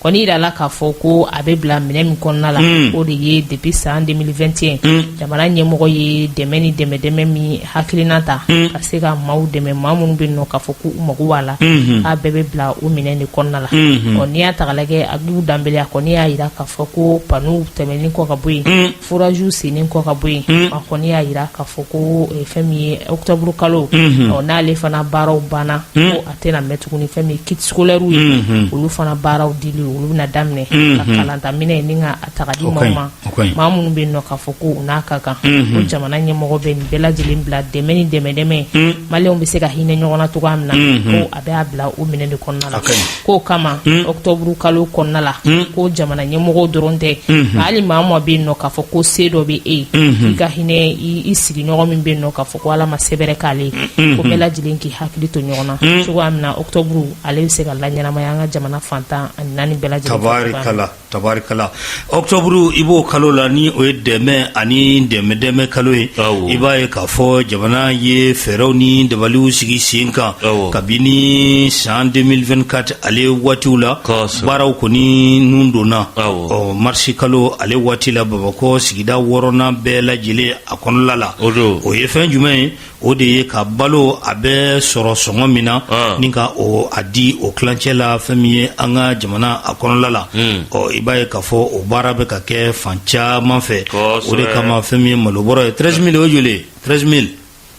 Kɔni yirala k'a fɔ ko a bɛ bila minɛ min kɔnɔna la, o de ye depuis san 2021 jamana ɲɛmɔgɔ ye dɛmɛ ni dɛmɛ dɛmɛ min hakilina ta ka se ka maaw dɛmɛ, maa minnu bɛ nɔ k'a fɔ k'u mago b'a la, k'a bɛɛ bɛ bila o minɛn de kɔnɔna la. Ɔ, n'i y'a ta k'a lajɛ, Agibu Danbele a kɔni y'a jira k'a fɔ ko panneau tɛmɛnen kɔ ka bɔ yen, foragew sennen kɔ ka bɔ yen, a kɔni y'a jira k'a fɔ ko fɛn min ye octobre kalo, ɔ, n'ale fana baaraw banna, ko a tɛna mɛn tuguni, fɛn min ye kit scolaire ye, olu fana baaraw dili, olu bɛna daminɛ ka kalantaminɛ ni ka a ta ka di maaw ma, maa minnu bɛ nɔ k'a fɔ ko u n'a ka kan. Ko jamana ɲɛmɔgɔ bɛ nin bɛɛ lajɛlen bila dɛmɛ ni dɛmɛ dɛmɛ, maliyɛnw bɛ se ka hinɛ ɲɔgɔn na cogoya min na, ko a bɛ a bila o minɛn de kɔnɔna la. K'o kama octobre kalo kɔnɔna la, ko jamana ɲɛmɔgɔw dɔrɔn tɛ, nka hali maa o maa bɛ yen nɔ k'a fɔ ko se dɔ bɛ e ye, k'i ka hinɛ i sigiɲɔgɔn min bɛ yen nɔ k'a fɔ ko Ala ma se bɛrɛ k'ale ye, ko bɛɛ lajɛlen k'i hakili to ɲɔgɔn na cogoya min na octobre ale bɛ se ka laɲɛnamaya an ka jamana fan 14 bɛɛ lajɛlen fɛ cogoya min na. Tabarikala. Tabarikala, octobre i b'o kalo la, ni o ye dɛmɛ ani dɛmɛ dɛmɛ kalo ye. I b'a ye k'a fɔ jamana ye fɛɛrɛw ni dabaliw sigi sen kan kabini san 2024 ale waatiw la. Baaraw kɔni nun donna ɔ marisi kalo ale waati la Bamakɔ sigida wɔɔrɔnan bɛɛ lajɛlen a kɔnɔla la. O ye fɛn jumɛn ye? O de ye ka balo a bɛ sɔrɔ sɔngɔ min na, ni ka o a di o tilancɛ la, fɛn min ye an ka jamana a kɔnɔla la. Ɔ, i b'a ye k'a fɔ o baara bɛ ka kɛ fan caman fɛ. O de kama fɛn min ye malobɔrɔ ye 13 000, o ye joli ye? 13 000.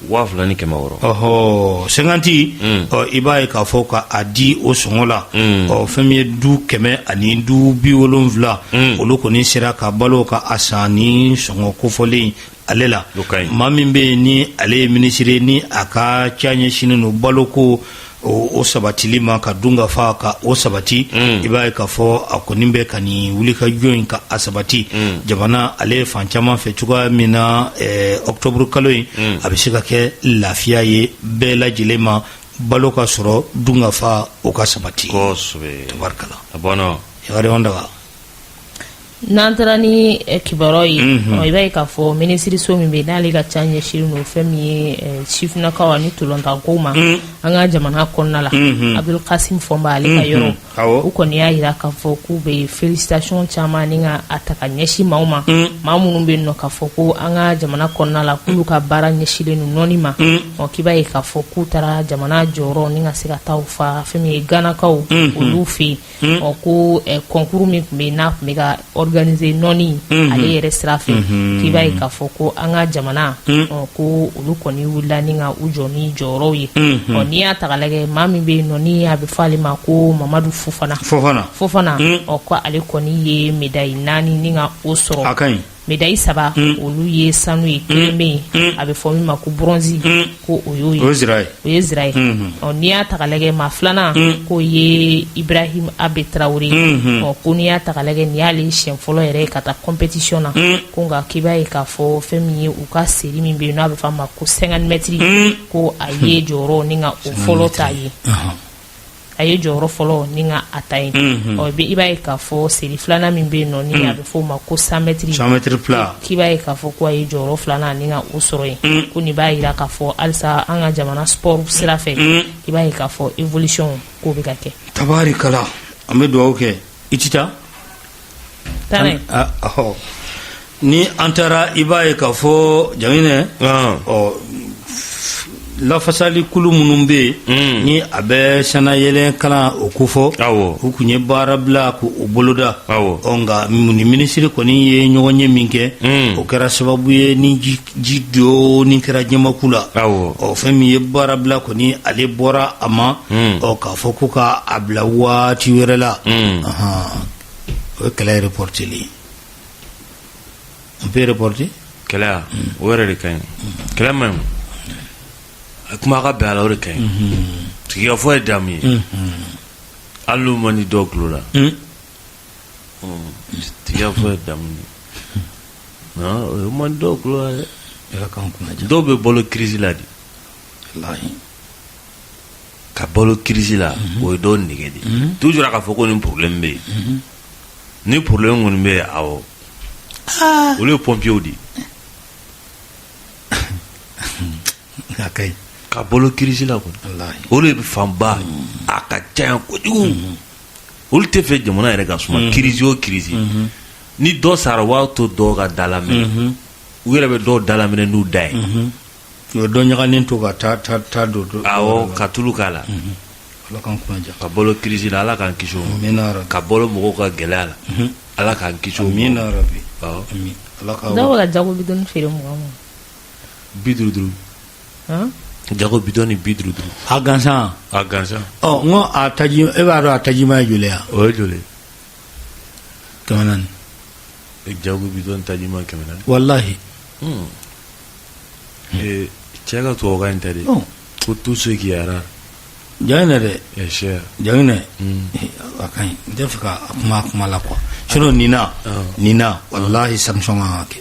2600. Ɔhɔ, 50. Ɔ, i b'a ye k'a fɔ ka a di o sɔngɔ la. Ɔ, fɛn min ye du 170, olu kɔni sera ka balo ka a san ni sɔngɔ kofɔlen ale la. Maa min bɛ yen ni ale ye minisiri ye, ni a ka ca ɲɛsinnen don baloko o sabatili ma, ka dunkafa ka o sabati, i b'a ye k'a fɔ a kɔni bɛ ka nin wulikajɔ in ka a sabati jamana ale fan caman fɛ cogoya min na, octobre kalo in a bɛ se ka kɛ lafiya ye bɛɛ lajɛlen ma, balo ka sɔrɔ, dunkafa o ka sabati. Tabarikala. A banna. Daga. N'an taara ni kibaruyaw ye, i b'a ye k'a fɔ minisiriso min bɛ n'ale ka ca ɲɛsinnen don fɛn min ye sifinnakaw ani ntolatankow ma an ka jamana kɔnɔna la, Abdul Kasim Fɔnba ale ka yɔrɔ, u kɔni y'a jira k'a fɔ k'u bɛ félicitation caman ni ka a ta ka ɲɛsin maaw ma, maa minnu bɛ nɔ k'a fɔ ko an ka jamana kɔnɔna la k'olu ka baara ɲɛsinnen don nɔni ma. Ɔ, k'i b'a ye k'a fɔ k'u taara jamana jɔyɔrɔ ni ka se ka taa fa fɛn min ye Ganakaw olu fɛ yen. Ɔ, ko concours min tun bɛ yen n'a tun bɛ ka organiser nɔni ale yɛrɛ sira fɛ, k'i b'a ye k'a fɔ ko an ka jamana, ɔ, ko olu kɔni wulila ni ka u jɔ ni jɔyɔrɔw ye. Ɔ, n'i y'a ta k'a lajɛ, maa min bɛ yen nɔ ni a bɛ fɔ ale ma ko Mamadu Fofana Fofana, ɔ, ko ale kɔni ye médaille naani ni ka o sɔrɔ. A ka ɲi. Médaille saba, olu ye sanu ye, kelen bɛ yen a bɛ fɔ min ma ko bronze, ko o y'o ye, o ye zira ye. Ɔ, n'i y'a ta k'a lajɛ, maa filanan k'o ye Ibrahim Abe Tarawele. Ɔ, ko n'i y'a ta k'a lajɛ, nin y'ale siɲɛ fɔlɔ yɛrɛ ye ka taa compétition na, ko nka k'i b'a ye k'a fɔ fɛn min ye u ka série min bɛ yen n'a bɛ fɔ a ma ko 50 mètres, ko a ye jɔyɔrɔ ni ka o fɔlɔ ta ye, a ye jɔyɔrɔ fɔlɔ ni ka a ta yen. Ɔ, i b'a ye k'a fɔ série filanan min bɛ yen nɔ ni a bɛ fɔ o ma ko 100 mètres, 100 mètres plat, k'i b'a ye k'a fɔ ko a ye jɔyɔrɔ filanan ni ka o sɔrɔ yen. Ko nin b'a jira k'a fɔ halisa an ka jamana sport sira fɛ, i b'a ye k'a fɔ évolution k'o bɛ ka kɛ. Tabarikala, an bɛ dugawu kɛ. I tɛ taa? Ni an taara, i b'a ye k'a fɔ Jaginɛ, ɔ, lafasali kulu minnu bɛ yen hmm. ni a bɛ sannayɛlɛn kalan o kofɔ, u tun ye baara bila k'o boloda. Ɔ, nka ni minisiri kɔni ye ɲɔgɔnye min kɛ, o kɛra sababu ye ni ji dɔɔni kɛra ɲamaku la. Ɔ, fɛn min ye baara bila kɔni, ale bɔra a ma, ɔ, k'a fɔ ko ka a bila waati wɛrɛ la. O ye kɛlɛ reporteli ye. On peut reporter. Kɛlɛ, o yɛrɛ de ka ɲi. Kɛlɛ man ɲi, a kuma ka bɛn a la, o de ka ɲi. Sigikafɔ ye damu ye, hali n'o man di dɔw tulo la. Sigikafɔ ye damu ye, o man di dɔw tulo la dɛ. Ala k'an kunna diya. Dɔw bɛ balo crise la de. Walahi. Ka balo crise la, o ye dɔw nege de ye. Toujours a ka fɔ ko nin problème bɛ yen, ni problème kɔni bɛ yen, awɔ, olu ye pompiers de ye. A ka ɲi. Ka balo crise la kɔni, Walahi. O de bɛ fanba, a ka ca yan kojugu. Olu tɛ fɛ jamana yɛrɛ ka suma. Crise o crise, ni dɔ sara, u b'a to dɔw ka dalaminɛ, u yɛrɛ bɛ dɔw dalaminɛ n'u da ye. U ye dɔ ɲaganen to ka taa taa taa don. Awɔ, ka tulu k'a la. Ala k'an kunna diya. Ka balo crise la, Ala k'an kisi o ma. Amina yarabi. Ka balo mɔgɔw ka gɛlɛya la, Ala k'an kisi o ma. Amina yarabi. Awɔ. Ami Ala ka. Dɔw bɛ ka jago bidɔnni feere 20 20. 55. Han? Jago bidɔnni 55. A gansan. A gansan. Ɔ, n ko a taji, e b'a dɔn a tajima ye joli ye wa? O ye joli? 400. Jago bidɔn tajima 400? Walahi. Cɛ ka tubabukan in tɛ de ko tout ce qui est rare Jaginɛ dɛ. est cher. Jaginɛ, a ka ɲi, n tɛ fɛ ka kuma kuma la quoi, sinon nin na, nin na, walahi, sanction kan ka kɛ.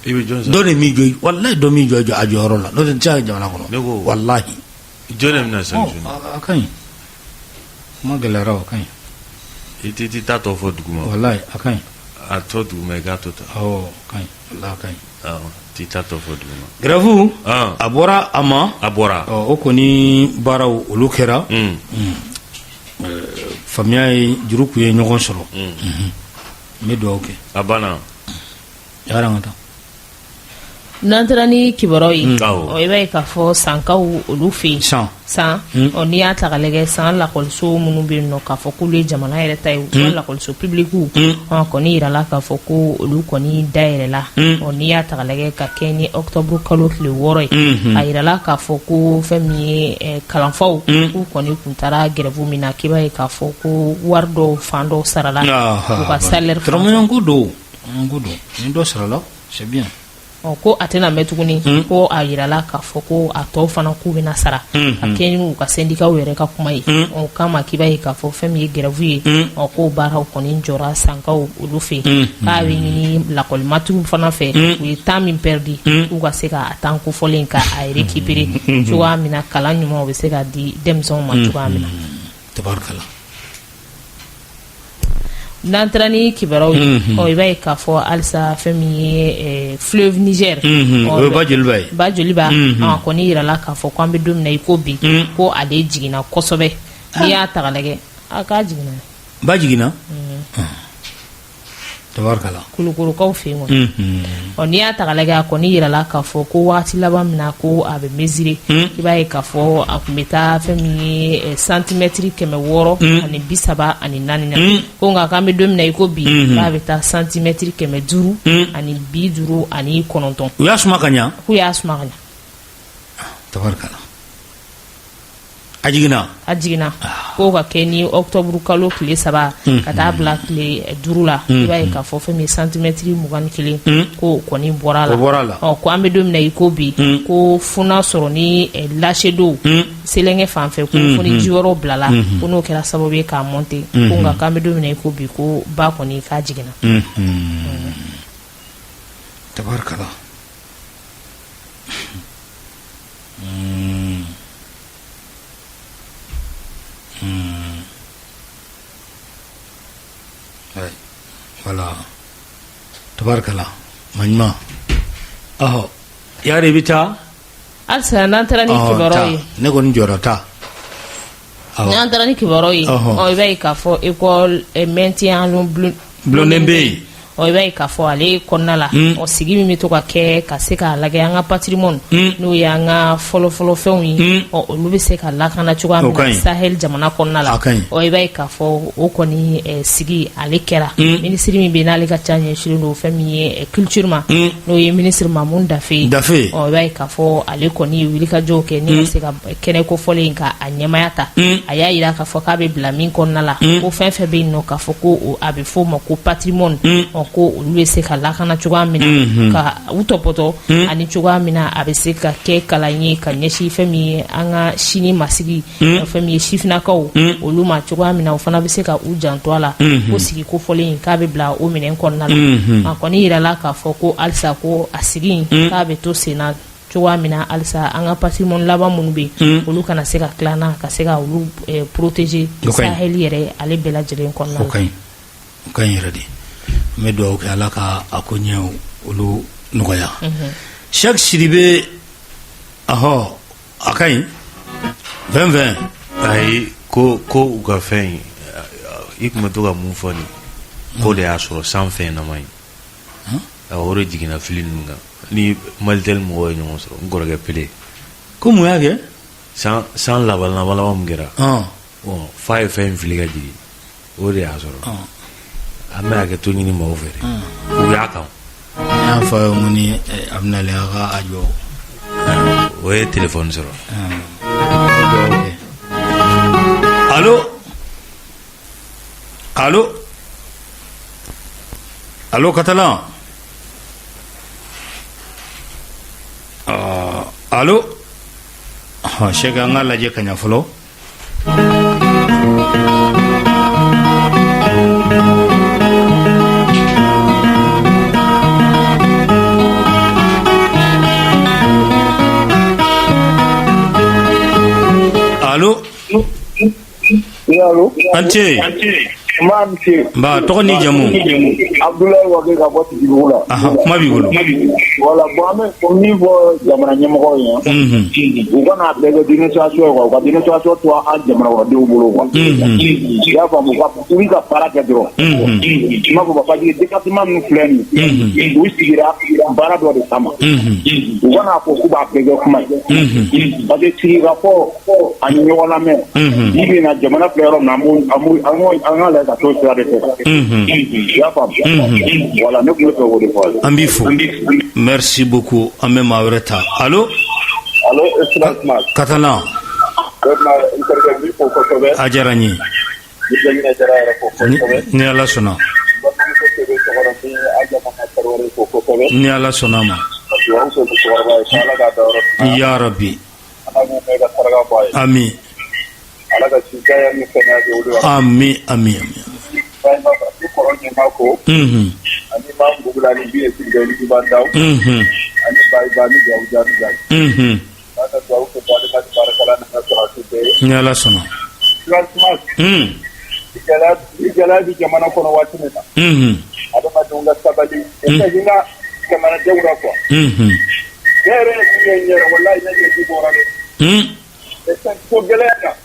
I bɛ jɔn? Dɔ de m'i jɔ, walahi, dɔ m'i jɔ a jɔyɔrɔ la, n'o tɛ n tɛ se ka kɛ jamana kɔnɔ. Ne ko walahi. Jɔn de bɛna sanction? A ka ɲi, kuma gɛlɛyara, o ka ɲi. I tɛ taa tɔ fɔ duguma. Walahi, a ka ɲi. A tɔ duguma, i k'a to tan. Awɔ, a ka ɲi, walahi, a ka ɲi. Awɔ, t'i ta tɔ fɔ duguma. Grève a bɔra a ma. A bɔra. O kɔni baaraw olu kɛra. Faamuya ye juru kun ye ɲɔgɔn sɔrɔ. N bɛ dugawu kɛ. A banna. Yara an ka taa. N'an taara ni kibaruyaw ye, ɔ, i b'a ye k'a fɔ sankaw olu fɛ yen san san, ɔ, n'i y'a ta k'a lajɛ, san lakɔliso minnu bɛ yen nɔ k'a fɔ k'olu ye jamana yɛrɛ ta ye, u ka lakɔliso publikiw, ɔ, kɔni yirala k'a fɔ ko olu kɔni dayɛlɛla. Ɔ, n'i y'a ta k'a lajɛ ka kɛ ni octobre kalo tile 6 ye, a yirala k'a fɔ ko fɛn min ye kalanfaw, k'u kɔni tun taara grève min na, k'i b'a ye k'a fɔ ko wari dɔw fan dɔw sarala, u ka salaire. Ko don, ko don, ni dɔ sarala, c'est bien. Ɔ, ko a tɛna mɛn tuguni, ko a yirala k'a fɔ ko a tɔw fana k'u bɛna sara ka kɛ n'u ka sendikaw yɛrɛ ka kuma ye. O kama k'i b'a ye k'a fɔ fɛn min ye grève ye, ɔ, k'o baaraw kɔni jɔra sankaw olu fɛ yen, k'a bɛ ɲini lakɔlimatigiw fana fɛ, u ye temps min perdu, k'u ka se ka a temps kofɔlen ka a récupérer cogoya min na, kalan ɲuman o bɛ se ka di denmisɛnw ma cogoya min na. Tabarikala. N'an taara ni kibaruyaw ye, ɔ, i b'a ye k'a fɔ halisa fɛn min ye fleuve Niger, o ye ba joliba ye. Ba joliba, a kɔni yirala k'a fɔ k'an bɛ don min na i ko bi, ko ale jiginna kosɛbɛ. N'i y'a ta k'a lajɛ, a k'a jiginna. Ba jiginna, tabarikala. Kulukorokaw fɛ yen kɔni. Ɔ, n'i y'a ta k'a lajɛ, a kɔni yirala k'a fɔ ko waati laban min na ko a bɛ mesurer, i b'a ye k'a fɔ a tun bɛ taa fɛn min ye santimɛtiri 634 na, ko nka k'an bɛ don min na i ko bi, k'a bɛ taa santimɛtiri 559. U y'a suma ka ɲa. K'u y'a suma ka ɲa. Tabarikala, a jiginna. A jiginna, ko ka kɛ ni octobre kalo tile 3 ka taa bila tile 5 la, i b'a ye k'a fɔ fɛn min ye santimɛtiri 21, ko kɔni bɔra a la. O bɔra a la. Ɔ, ko an bɛ don min na i ko bi, ko fo n'a sɔrɔ ni lâcher d'eau Selenge fan fɛ, ko fo ni ji wɛrɛw bilala, ko n'o kɛra sababu ye k'a monter, ko nka k'an bɛ don min na i ko bi, ko ba kɔni k'a jiginna. Tabarikala. Voilà, tabarikala, maɲuman. Ɔhɔ, yari, i bɛ taa. Halisa n'an taara ni kibaruyaw ye. Ne kɔni jɔyɔrɔ ta. N'an taara ni kibaruyaw ye, ɔ, i b'a ye k'a fɔ école maintien bulonnen bɛ yen. Ɔ, i b'a ye k'a fɔ ale kɔnɔna la, ɔ, sigi min bɛ to ka kɛ ka se k'a lajɛ an ka patrimoine, n'o ye an ka fɔlɔfɔlɔ fɛnw ye, ɔ, olu bɛ se ka lakana cogoya min na Sahel jamana kɔnɔna la. Ɔ, i b'a ye k'a fɔ o kɔni sigi ale kɛra, minisiri min bɛ n'ale ka ca ɲɛsinnen don fɛn min ye culture ma, n'o ye minisiri Mamu Dafe ye. Dafe. Ɔ, i b'a ye k'a fɔ ale kɔni ye wulikajɔw kɛ ni ka se ka kɛnɛ kofɔlen in ka a ɲɛmaya ta. A y'a jira k'a fɔ k'a bɛ bila min kɔnɔna la, ko fɛn fɛn bɛ yen nɔ k'a fɔ ko a bɛ f'o ma ko patrimoine, ɔ, ko olu bɛ se ka lakana cogoya min na, ka u tɔpɔtɔ, ani cogoya min na a bɛ se ka kɛ kalan ye ka ɲɛsin fɛn min ye an ka sini masigi, fɛn min ye sifinnakaw olu ma, cogoya min na o fana bɛ se ka u janto a la, ko sigi kofɔlen in k'a bɛ bila o minɛn kɔnɔna la. A kɔni jirala k'a fɔ ko halisa ko a sigi in k'a bɛ to sen na cogoya min na, halisa an ka patrimoine laban minnu bɛ yen, olu kana se ka tila na ka se ka olu protéger Sahel yɛrɛ ale bɛɛ lajɛlen kɔnɔna la. O ka ɲi, o ka ɲi yɛrɛ de. N bɛ dugawu kɛ, Ala ka a ko ɲɛ olu nɔgɔya. Cheikh Sidibe, ahɔ, a ka ɲi 20 20. Ayi, ko u ka fɛn in I tun bɛ to ka mun fɔ nin k'o de y'a sɔrɔ san fɛn nama ye, o de jiginna fili ninnu kan ni Malitel mɔgɔw ye ɲɔgɔn sɔrɔ. N kɔrɔkɛ Pele. Ko mun y'a kɛ? San laban laban laban min kɛra, bon, fa ye fɛn fili ka jigin, o de y'a sɔrɔ. An bɛ hakɛ to ɲini maaw fɛ dɛ, u y'a kan. Ne y'a fɔ a ye ko ni a bɛna a ka a jɔ. O ye telefɔni sɔrɔ. Allo, allo, allo, Katalan, allo. Sɛki, an k'a lajɛ ka ɲɛ fɔlɔ. Allo. Allo. An ce. Nba, monsieur. Nba, tɔgɔ ni jamu? Abdoulaye Wage ka bɔ Tigibugu la. Ahan, kuma b'i bolo. Voilà, bon, an bɛ min fɔ jamana ɲɛmɔgɔw ye, u kana bɛɛ kɛ dénonciation ye quoi, u ka dénonciation to an jamana kɔnɔdenw bolo quoi. I y'a faamu, u ka wuli ka baara kɛ dɔrɔn. I m'a fɔ, parce que département min filɛ nin ye, u sigira baara dɔ de kama. U kana fɔ k'u b'a bɛɛ kɛ kuma ye. Parce que sigikafɔ ani ɲɔgɔn lamɛn, bi bi in na, jamana filɛ yɔrɔ min na, an b'o an b'o an k'o an k'a lajɛ ka t'o sira de fɛ. I y'a faamu? Voilà, ne tun bɛ fɛ k'o de fɔ a ye. An b'i fo, merci beaucoup. An bɛ maa wɛrɛ ta. Allo. Allo, Ismaël. Katalan. Vraiment, n terikɛ, n b'i fo kosɛbɛ. A diyara n ye. N bɛ Jaginɛ Jara yɛrɛ fo kosɛbɛ. Ni Ala sɔnna. N balimamuso Kebe Sɔgɔrɔ, n bɛ Aja Mama Tarawele fo kosɛbɛ. Ni Ala sɔnna a ma. Ka dugawu kɛ musokɔrɔba ye ko Ala k'a dayɔrɔ sumaya. Ya rabi. Ala k'u mɛn ka saraka bɔ a ye. Ami. Ala ka si janya ni kɛnɛya di olu ma. Ami, ami, ami. Vraiment, n bɛ kɔrɔ ɲɛma fo. Ani Maam Bugula ni Biye Sidibe ni Iba Ndaw. Ani Bayiba ni Duwawu Jaabi Jaabi. K'a ka duwawu kɛ balima ni baarakɛla ni ka sɔrɔdasi bɛɛ ye. Ni Ala sɔnna. Franchement, ni gɛlɛya ni gɛlɛya bɛ jamana kɔnɔ waati min na, adamadenw ka sabali. I ka hinɛ jamanadenw la quoi. Ne yɛrɛ ye min ye n yɛrɛ, walahi ne ɲɛji bɔra dɛ. Ko gɛlɛya kan.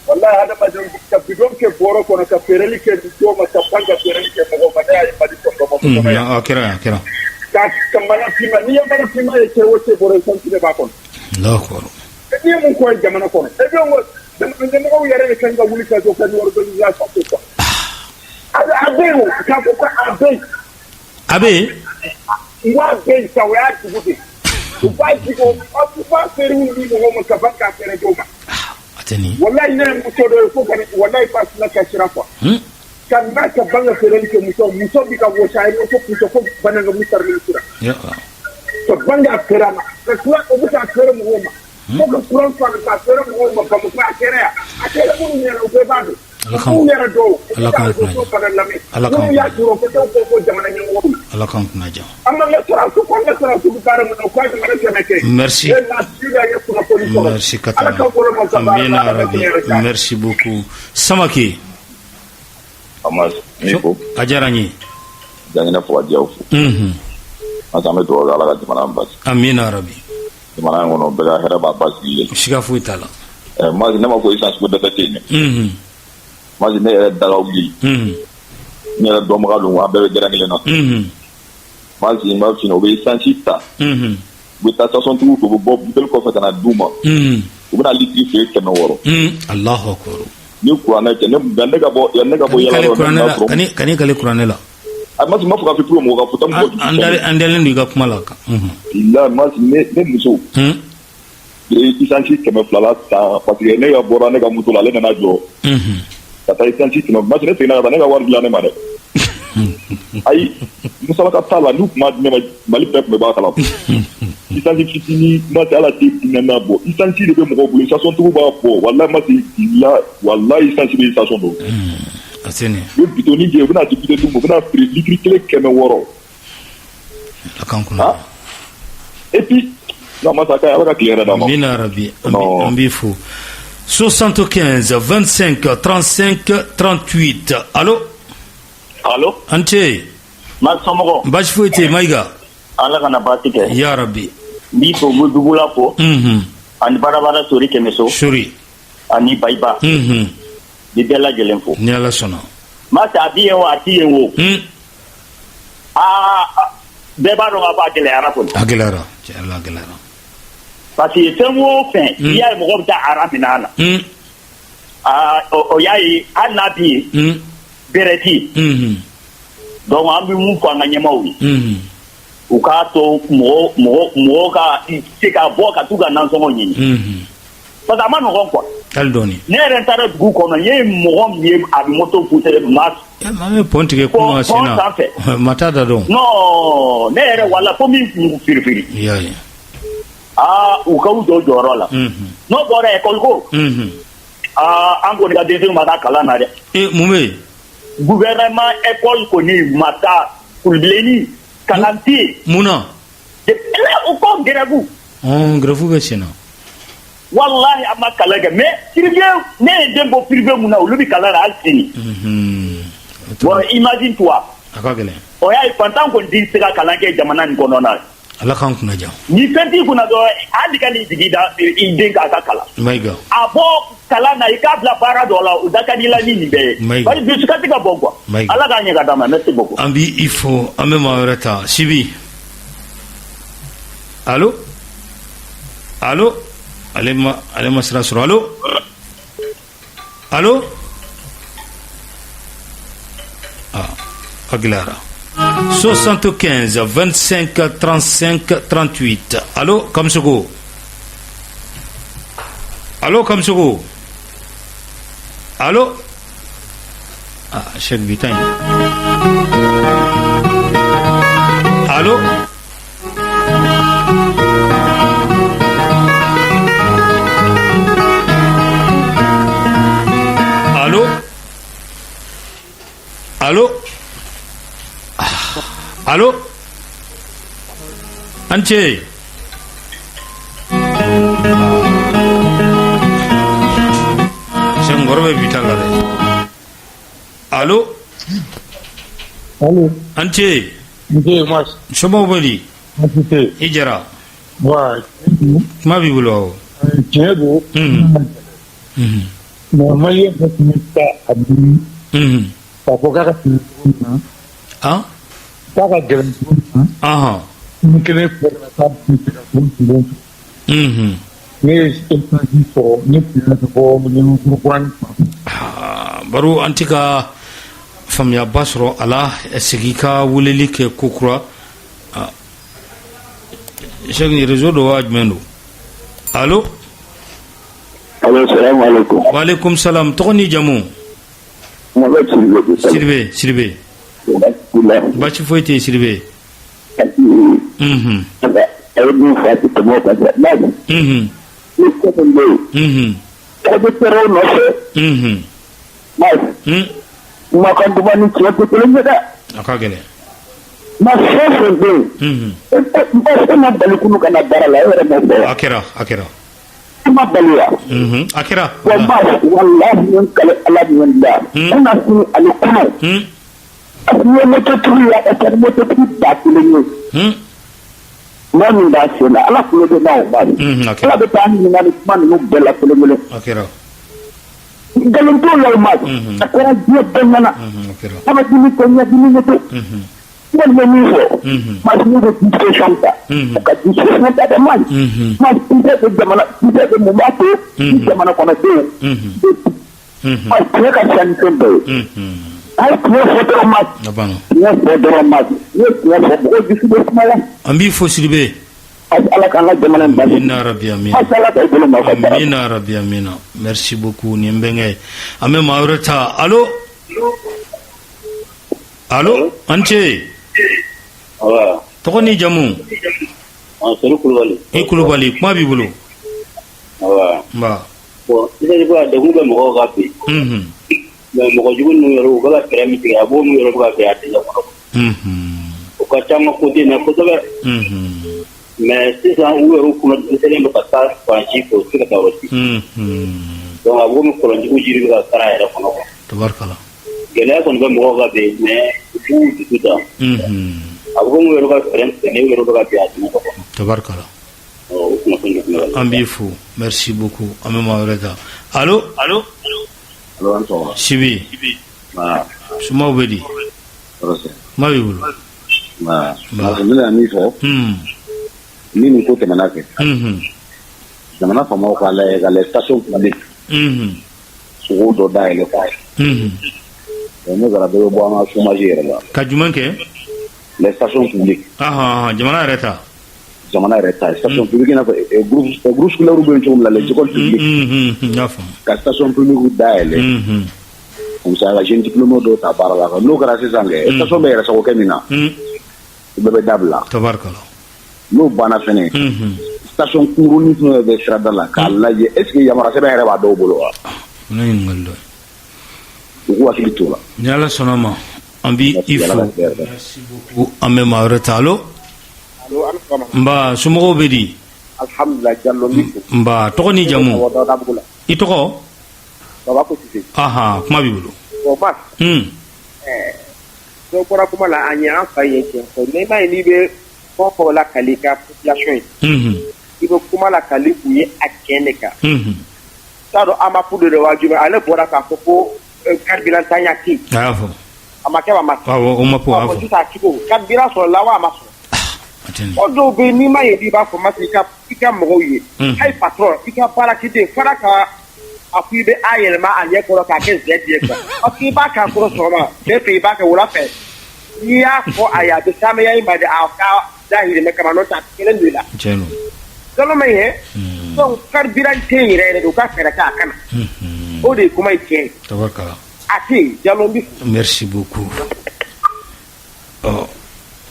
Walahi, adamadenw ka bidon kɛ bɔrɔ kɔnɔ ka feereli kɛ dɔw ma, ka ban ka feereli kɛ mɔgɔw ma, ne y'a ye Mali kɔnɔ, Bamakɔ kɔnɔ yan. A kɛra, a kɛra. Ka mana finma, n'i ye mana finma ye cɛ o cɛ bɔrɔ, essence de b'a kɔnɔ. Allahu akbar. N'i ye mun kɔ ye jamana kɔnɔ? E bɛ ko jamana ɲɛmɔgɔw yɛrɛ de kan ka wuli ka jɔ ka ni organisation kɛ quoi. A bɛ yen o, k'a fɔ ko a bɛ yen. A bɛ yen. N ko a bɛ yen sa, o y'a dugu de. U b'a jigin, u b'a feere di mɔgɔw ma ka ban k'a feere dɔw ma. A tɛ nin. Walayi, ne ye muso dɔ ye fo ka walayi Fasina kasira quoi. Ka n'a ka ban ka feereli kɛ muso bɛ ka wɔsi, a ye muso kunso ko bananga musarili sira. Ka ban k'a feere a ma, ka tila u bɛ k'a feere mɔgɔw ma. Fo ka courant faga k'a feere mɔgɔw ma Bamakɔ, a kɛra yan. A kɛra minnu ɲɛna, u bɛɛ b'a dɔn. Ala k'an kunna Ala k'an Ala k'an kunna diya. Merci. Merci Katala. Amina rabi. Merci beaucoup. Samake. A diyara n ye. Jaginɛ fo ka diyaw fo. An bɛ dugawu kɛ, Ala ka jamana basigi. Amina rabi. Jamana in kɔnɔ, bɛɛ ka hɛrɛ b'a basigilen. Siga foyi t'a la. Masi, ne ma ko essence ko dɛsɛ tɛ yen dɛ. Masi, ne yɛrɛ daga wuli. N yɛrɛ dɔnbaga don, an bɛɛ bɛ gɛrɛn kelen na. Masi, n b'a f'i ɲɛna, u bɛ essence ta. U bɛ taa station tigiw fɛ, u bɛ bɔ buteli kɔfɛ ka na d'u ma. U bɛna litiri feere 600. Alahu akibaru. Ni kuranɛ cɛ, ne ka bɔ yanni ne ka bɔ yala yɔrɔ. Kan'i kali kuranɛ la. A Masi, n b'a fɔ k'a fɔ pour mɔgɔ ka fɔ an dalen don i ka kuma la. Bilahi Masi, ne muso essence 200 la san, parce que ne ka bɔra ne ka moto la, ale nana jɔ ka taa essence 100. Masi, ne seginna ka taa, ne ka wari dilan ne ma dɛ. Ayi, musalaka t'a la, n'u tun b'a di ne ma, Mali bɛɛ tun bɛ bɔ a kalama. Essence fitinin Masi, ala tɛ dunan bɔ, essence de bɛ mɔgɔw bolo, station tigiw b'a bɔ. Walahi Masi, bilahi walahi, essence bɛ station dɔw. A tɛ nin. U bɛ bitɔnni jɛ, u bɛna di bitɔn ma, u bɛna feere litiri kelen 600. Ala k'an kunna. Et puis non, Masa ka Ala ka tile hɛrɛ d'an ma. Amina rabi. An b'i fo. 75 25 35 38. Allo. Allo. An ce. Ma somɔgɔw? Baasi foyi tɛ yen, Mayiga. Ala kana baasi kɛ. Ya rabi. N b'i fo, n bɛ Dugula fo. Ani Barabara Sori Kɛmɛso. Sori. Ani Bayiba. Bi bɛɛ lajɛlen fo. Ni Ala sɔnna. Masi a bɛ yen o a tɛ yen o. Aa bɛɛ b'a dɔn k'a fɔ a gɛlɛyara kɔni. A gɛlɛyara tiɲɛ yɛrɛ la a gɛlɛyara. Parce que fɛn o fɛn. N'i y'a ye mɔgɔ bɛ taa rang minɛ a la. Aa o y'a ye hali n'a bɛ yen. Bɛrɛ tɛ yen. Donc an bɛ mun fɔ an ka ɲɛmaaw ye. U k'a to mɔgɔ mɔgɔ mɔgɔ ka se ka bɔ ka t'u ka nasɔngɔ ɲini. Parce que a ma nɔgɔn quoi. Hali dɔɔni. Ne yɛrɛ taara dugu kɔnɔ n ye mɔgɔ min ye a bɛ moto pousser ma. Maa min pont tigɛ kunun a sen na. Pont sanfɛ. Ma taa da dɔn. Non ne yɛrɛ wala fo min kun firifiri. I y'a ye. Aa u ka u jɔ u jɔyɔrɔ la. N'o bɔra école ko. Aa an kɔni ka denmisɛnninw ma taa kalan na dɛ. Ee mun bɛ yen. Gouvernement école kɔni ma taa Kulubilenni kalan tɛ yen. Mun na. U ko grève. Ɔn grève bɛ sen na. Walahi an ma kalan kɛ mais privé ne ye den bɔ privé mun na olu bɛ kalan na hali sini. Bon imagine toi. A ka gɛlɛn. O y'a ye fantan kɔni tɛ se ka kalan kɛ jamana nin kɔnɔna na. Ala k'an kunna diya. Ni fɛn t'i kunna dɔrɔn hali ka n'i jigi da i den kan a ka kalan. Mayiga. A bɔ kalan na i k'a bila baara dɔ la o da ka di i la ni nin bɛɛ ye. Mayiga. Bari dusukasi ka bon quoi. Mayiga. Ala k'a ɲɛ ka d'an ma merci beaucoup. An b'i fo an bɛ maa wɛrɛ ta Sibi. Allo allo ale ma ale ma sira sɔrɔ allo allo ah a gɛlɛyara 75 25 35 38 allo Kamisoko allo Kamisoko allo ah Cheikh bi ta in allo Allo Allo ah. Allo An ce Sɛnkɔrɔ bɛ bi ta la dɛ Allo Allo An ce Nse Mas. Somɔgɔw bɛ di? Baasi tɛ yen. I Jara. Wa. Kuma b'i bolo awɔ. Tiɲɛ don. Unhun. Unhun. Mais maliyɛn bɛɛ tun bɛ taa a ɲini. Unhun. K'a fɔ k'a ka gɛlɛn cogo min na. Han? K'a ka gɛlɛn cogo min na. Anhan. Ni kelen fɛ ka taa bi se ka to kelen. Unhun. Ne ye essence sɔrɔ ne tun ka bɔ ni kura baro an tɛ ka faamuyaba sɔrɔ a la segin ka weleli kɛ ko kura Sɛki réseau don wa jumɛn don allo allo salamu aleykum waaleykum salam tɔgɔ ni jamu Mohamed Sidibe Sidibe Sidibe baasi foyi tɛ yen Sidibe unhun a ye min fɔ a tɛ tɛmɛ o kan dɛ unhun ni ko min bɛ yen unhun aw bɛ tɔɔrɔ nɔfɛ unhun kumakan duman ni tiɲɛ tɛ kelen ye dɛ a ka gɛlɛn ma fɛn fɛn bɛ yen e ma bali kunu ka na baara la e yɛrɛ m'o fɔ a kɛra a kɛra i ma bali wa a kɛra wa ma walahi n kale ala min da kunna sini ani kunu a tun ye mototigi ye a ka ca ni mototigi 1000 ye maa min b'a sen na ala kulo bɛ n'a o ba ala bɛ taa ɲininka ni kuma ninnu bɛɛ la kelen kelen a kɛra nkalon t'o la o ma a kɛra diɲɛ bɛɛ ɲɛna kɔnɔdimi tɛ ɲɛdimi tɛ n kɔni bɛ min fɔ Masini bɛ disposition ta u ka disposition ta dɛ man Masini bɛ jamana bɛ mun b'a to jamana kɔnɔdenw bɛ tiɲɛ ka fisa ni fɛn bɛɛ ye a ye tiɲɛ fɔ dɔrɔn ma tiɲɛ fɔ dɔrɔn ma n'i ye tiɲɛ fɔ mɔgɔw dusu bɛ sumaya an b'i fo Sidibe Ala k'an ka jamana in basigi. Amina rabi amina. Ala k'a bolo mɛn aw ka baara la. Amina rabi amina. Merci beaucoup nin bɛnkɛ ye. An bɛ maa wɛrɛ ta allo allo an ce. Tɔgɔ ni jamu. Sedu Kulubali. I Kulubali kuma b'i bolo. Nba. Bon sisan ko degun bɛ mɔgɔw kan bi. Unhun. Mais mɔgɔ jugu ninnu yɛrɛ u bɛ ka fɛɛrɛ min tigɛ a b'o min yɛrɛ bɛ ka fɛ a tɛ ɲɛ kɔnɔ. Unhun. O ka ca an ka côté in na kosɛbɛ. Unhun. Mais sisan u yɛrɛ kunna dɛsɛlen don ka taa fan si fɛ u tɛ se ka taa yɔrɔ si. Unhun. Donc a bɛ komi kɔlɔnjugu jiri bɛ ka fara a yɛrɛ kɔnɔ quoi. Tabarikala. Gɛlɛya kɔni bɛ mɔgɔw kan bi mais u b'u dusu ta. Unhun. A bɛ komi u yɛrɛ ka fɛɛrɛ tigɛ u yɛrɛ bɛ ka bin a dingɛ kɔnɔ. Tabarikala. O kunnafoni de tun bɛ An b'i fo merci beaucoup an bɛ maa wɛrɛ ta allo allo. Sibi somaw bɛ di kuma b'i bolo n bɛna min fɔ ni nin ko tɛmɛna kɛ jamana faamaw k'a lajɛ ka les stations publiques sogo dɔ dayɛlɛ k'a ye n'o kɛra dɔ bɛ bɔ an ka chômage yɛrɛ la ka jumɛn kɛ les stations publiques jamana yɛrɛ ta jamana yɛrɛ ta station publique i n'a fɔ groupe scolaire bɛ yen cogo min na les écoles publiques ka station publique dayɛlɛ comme ça ka jeune diplômé dɔw ta baara la n'o kɛra sisan kɛ station bɛ yɛrɛ sago kɛ min na o bɛɛ bɛ dabila tabarikala n'o banna fɛnɛ station kunkurunin fɛn bɛ sirada la k'a lajɛ est ce que yamaruya sɛbɛn yɛrɛ b'a dɔw bolo wa o ye ɲininkali dɔ ye u k'u hakili t'o la ni ala sɔnna ma an b'i i fo merci beaucoup an bɛ maa wɛrɛ ta allo nba somɔgɔw bɛ di alhamdulilah Jalo n b'i fo nba tɔgɔ ni jamu i tɔgɔ Baba ko Sise ahan kuma b'i bolo bon Mas dɔ bɔra kuma la an ye an fa ye tiɲɛ fɔ mais i m'a ye n'i bɛ fɛn fɛn lakali i ka population ye i bɛ kuma lakali u ye a tiɲɛ de kan t'a dɔn AMAP de don wa jumɛn ale bɔra k'a fɔ ko carburant tanya tɛ yen a y'a fɔ a ma kɛ wa ma kɛ awɔ o ma fɔ a y'a fɔ sisan cogo carburant sɔrɔla wa a ma sɔrɔ o dɔw bɛ yen n'i ma ye n'i b'a fɔ Masi i ka mɔgɔw ye hali patron i ka baarakɛden fara ka a ko i bɛ a yɛlɛma a ɲɛ kɔrɔ k'a kɛ Z ye quoi parce que i b'a k'a kɔrɔ sɔgɔma tile fɛ i b'a kɛ wula fɛ n'i y'a fɔ a ye a bɛ saamaya i ma de a ka dahirimɛ kama n'o tɛ a kelen don i la tiɲɛ don nkalon ma ɲi donc carburant tɛ yen yɛrɛ yɛrɛ de u ka fɛɛrɛ kɛ a kana o de ye kuma in tiɲɛ ye tabarikala a tɛ yen Jalo n b'i fo merci beaucoup ɔ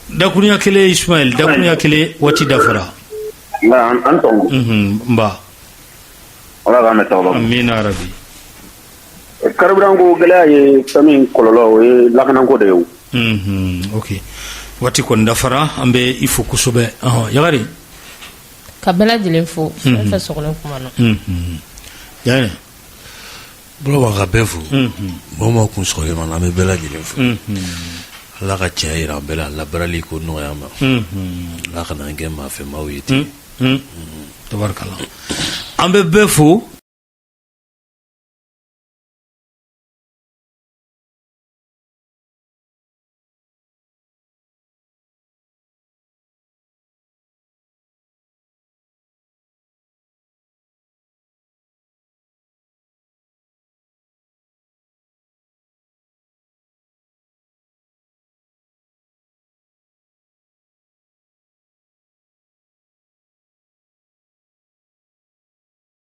dakurunya kelen Ismaël dakurunya kelen waati dafara an tɔn nba Ala k'an bɛn sababa ma amina yarabi carburant ko gɛlɛya ye fɛn min kɔlɔlɔ o ye lakanako de ye o ok waati kɔni dafara an bɛ i fo kosɛbɛ ɔhɔn Yagare ka bɛɛ lajɛlen fo fɛn fɛn sɔgɔlen kuma na Yagare Burama ka bɛɛ fo mɔgɔ ma kun sɔgɔlen ma an bɛ bɛɛ lajɛlen fo ala ka tiɲɛ jira an bɛɛ la labaarali ko nɔgɔya an ma ala kana an kɛ maa fɛnmaw ye ten tabarikala an bɛ bɛɛ fo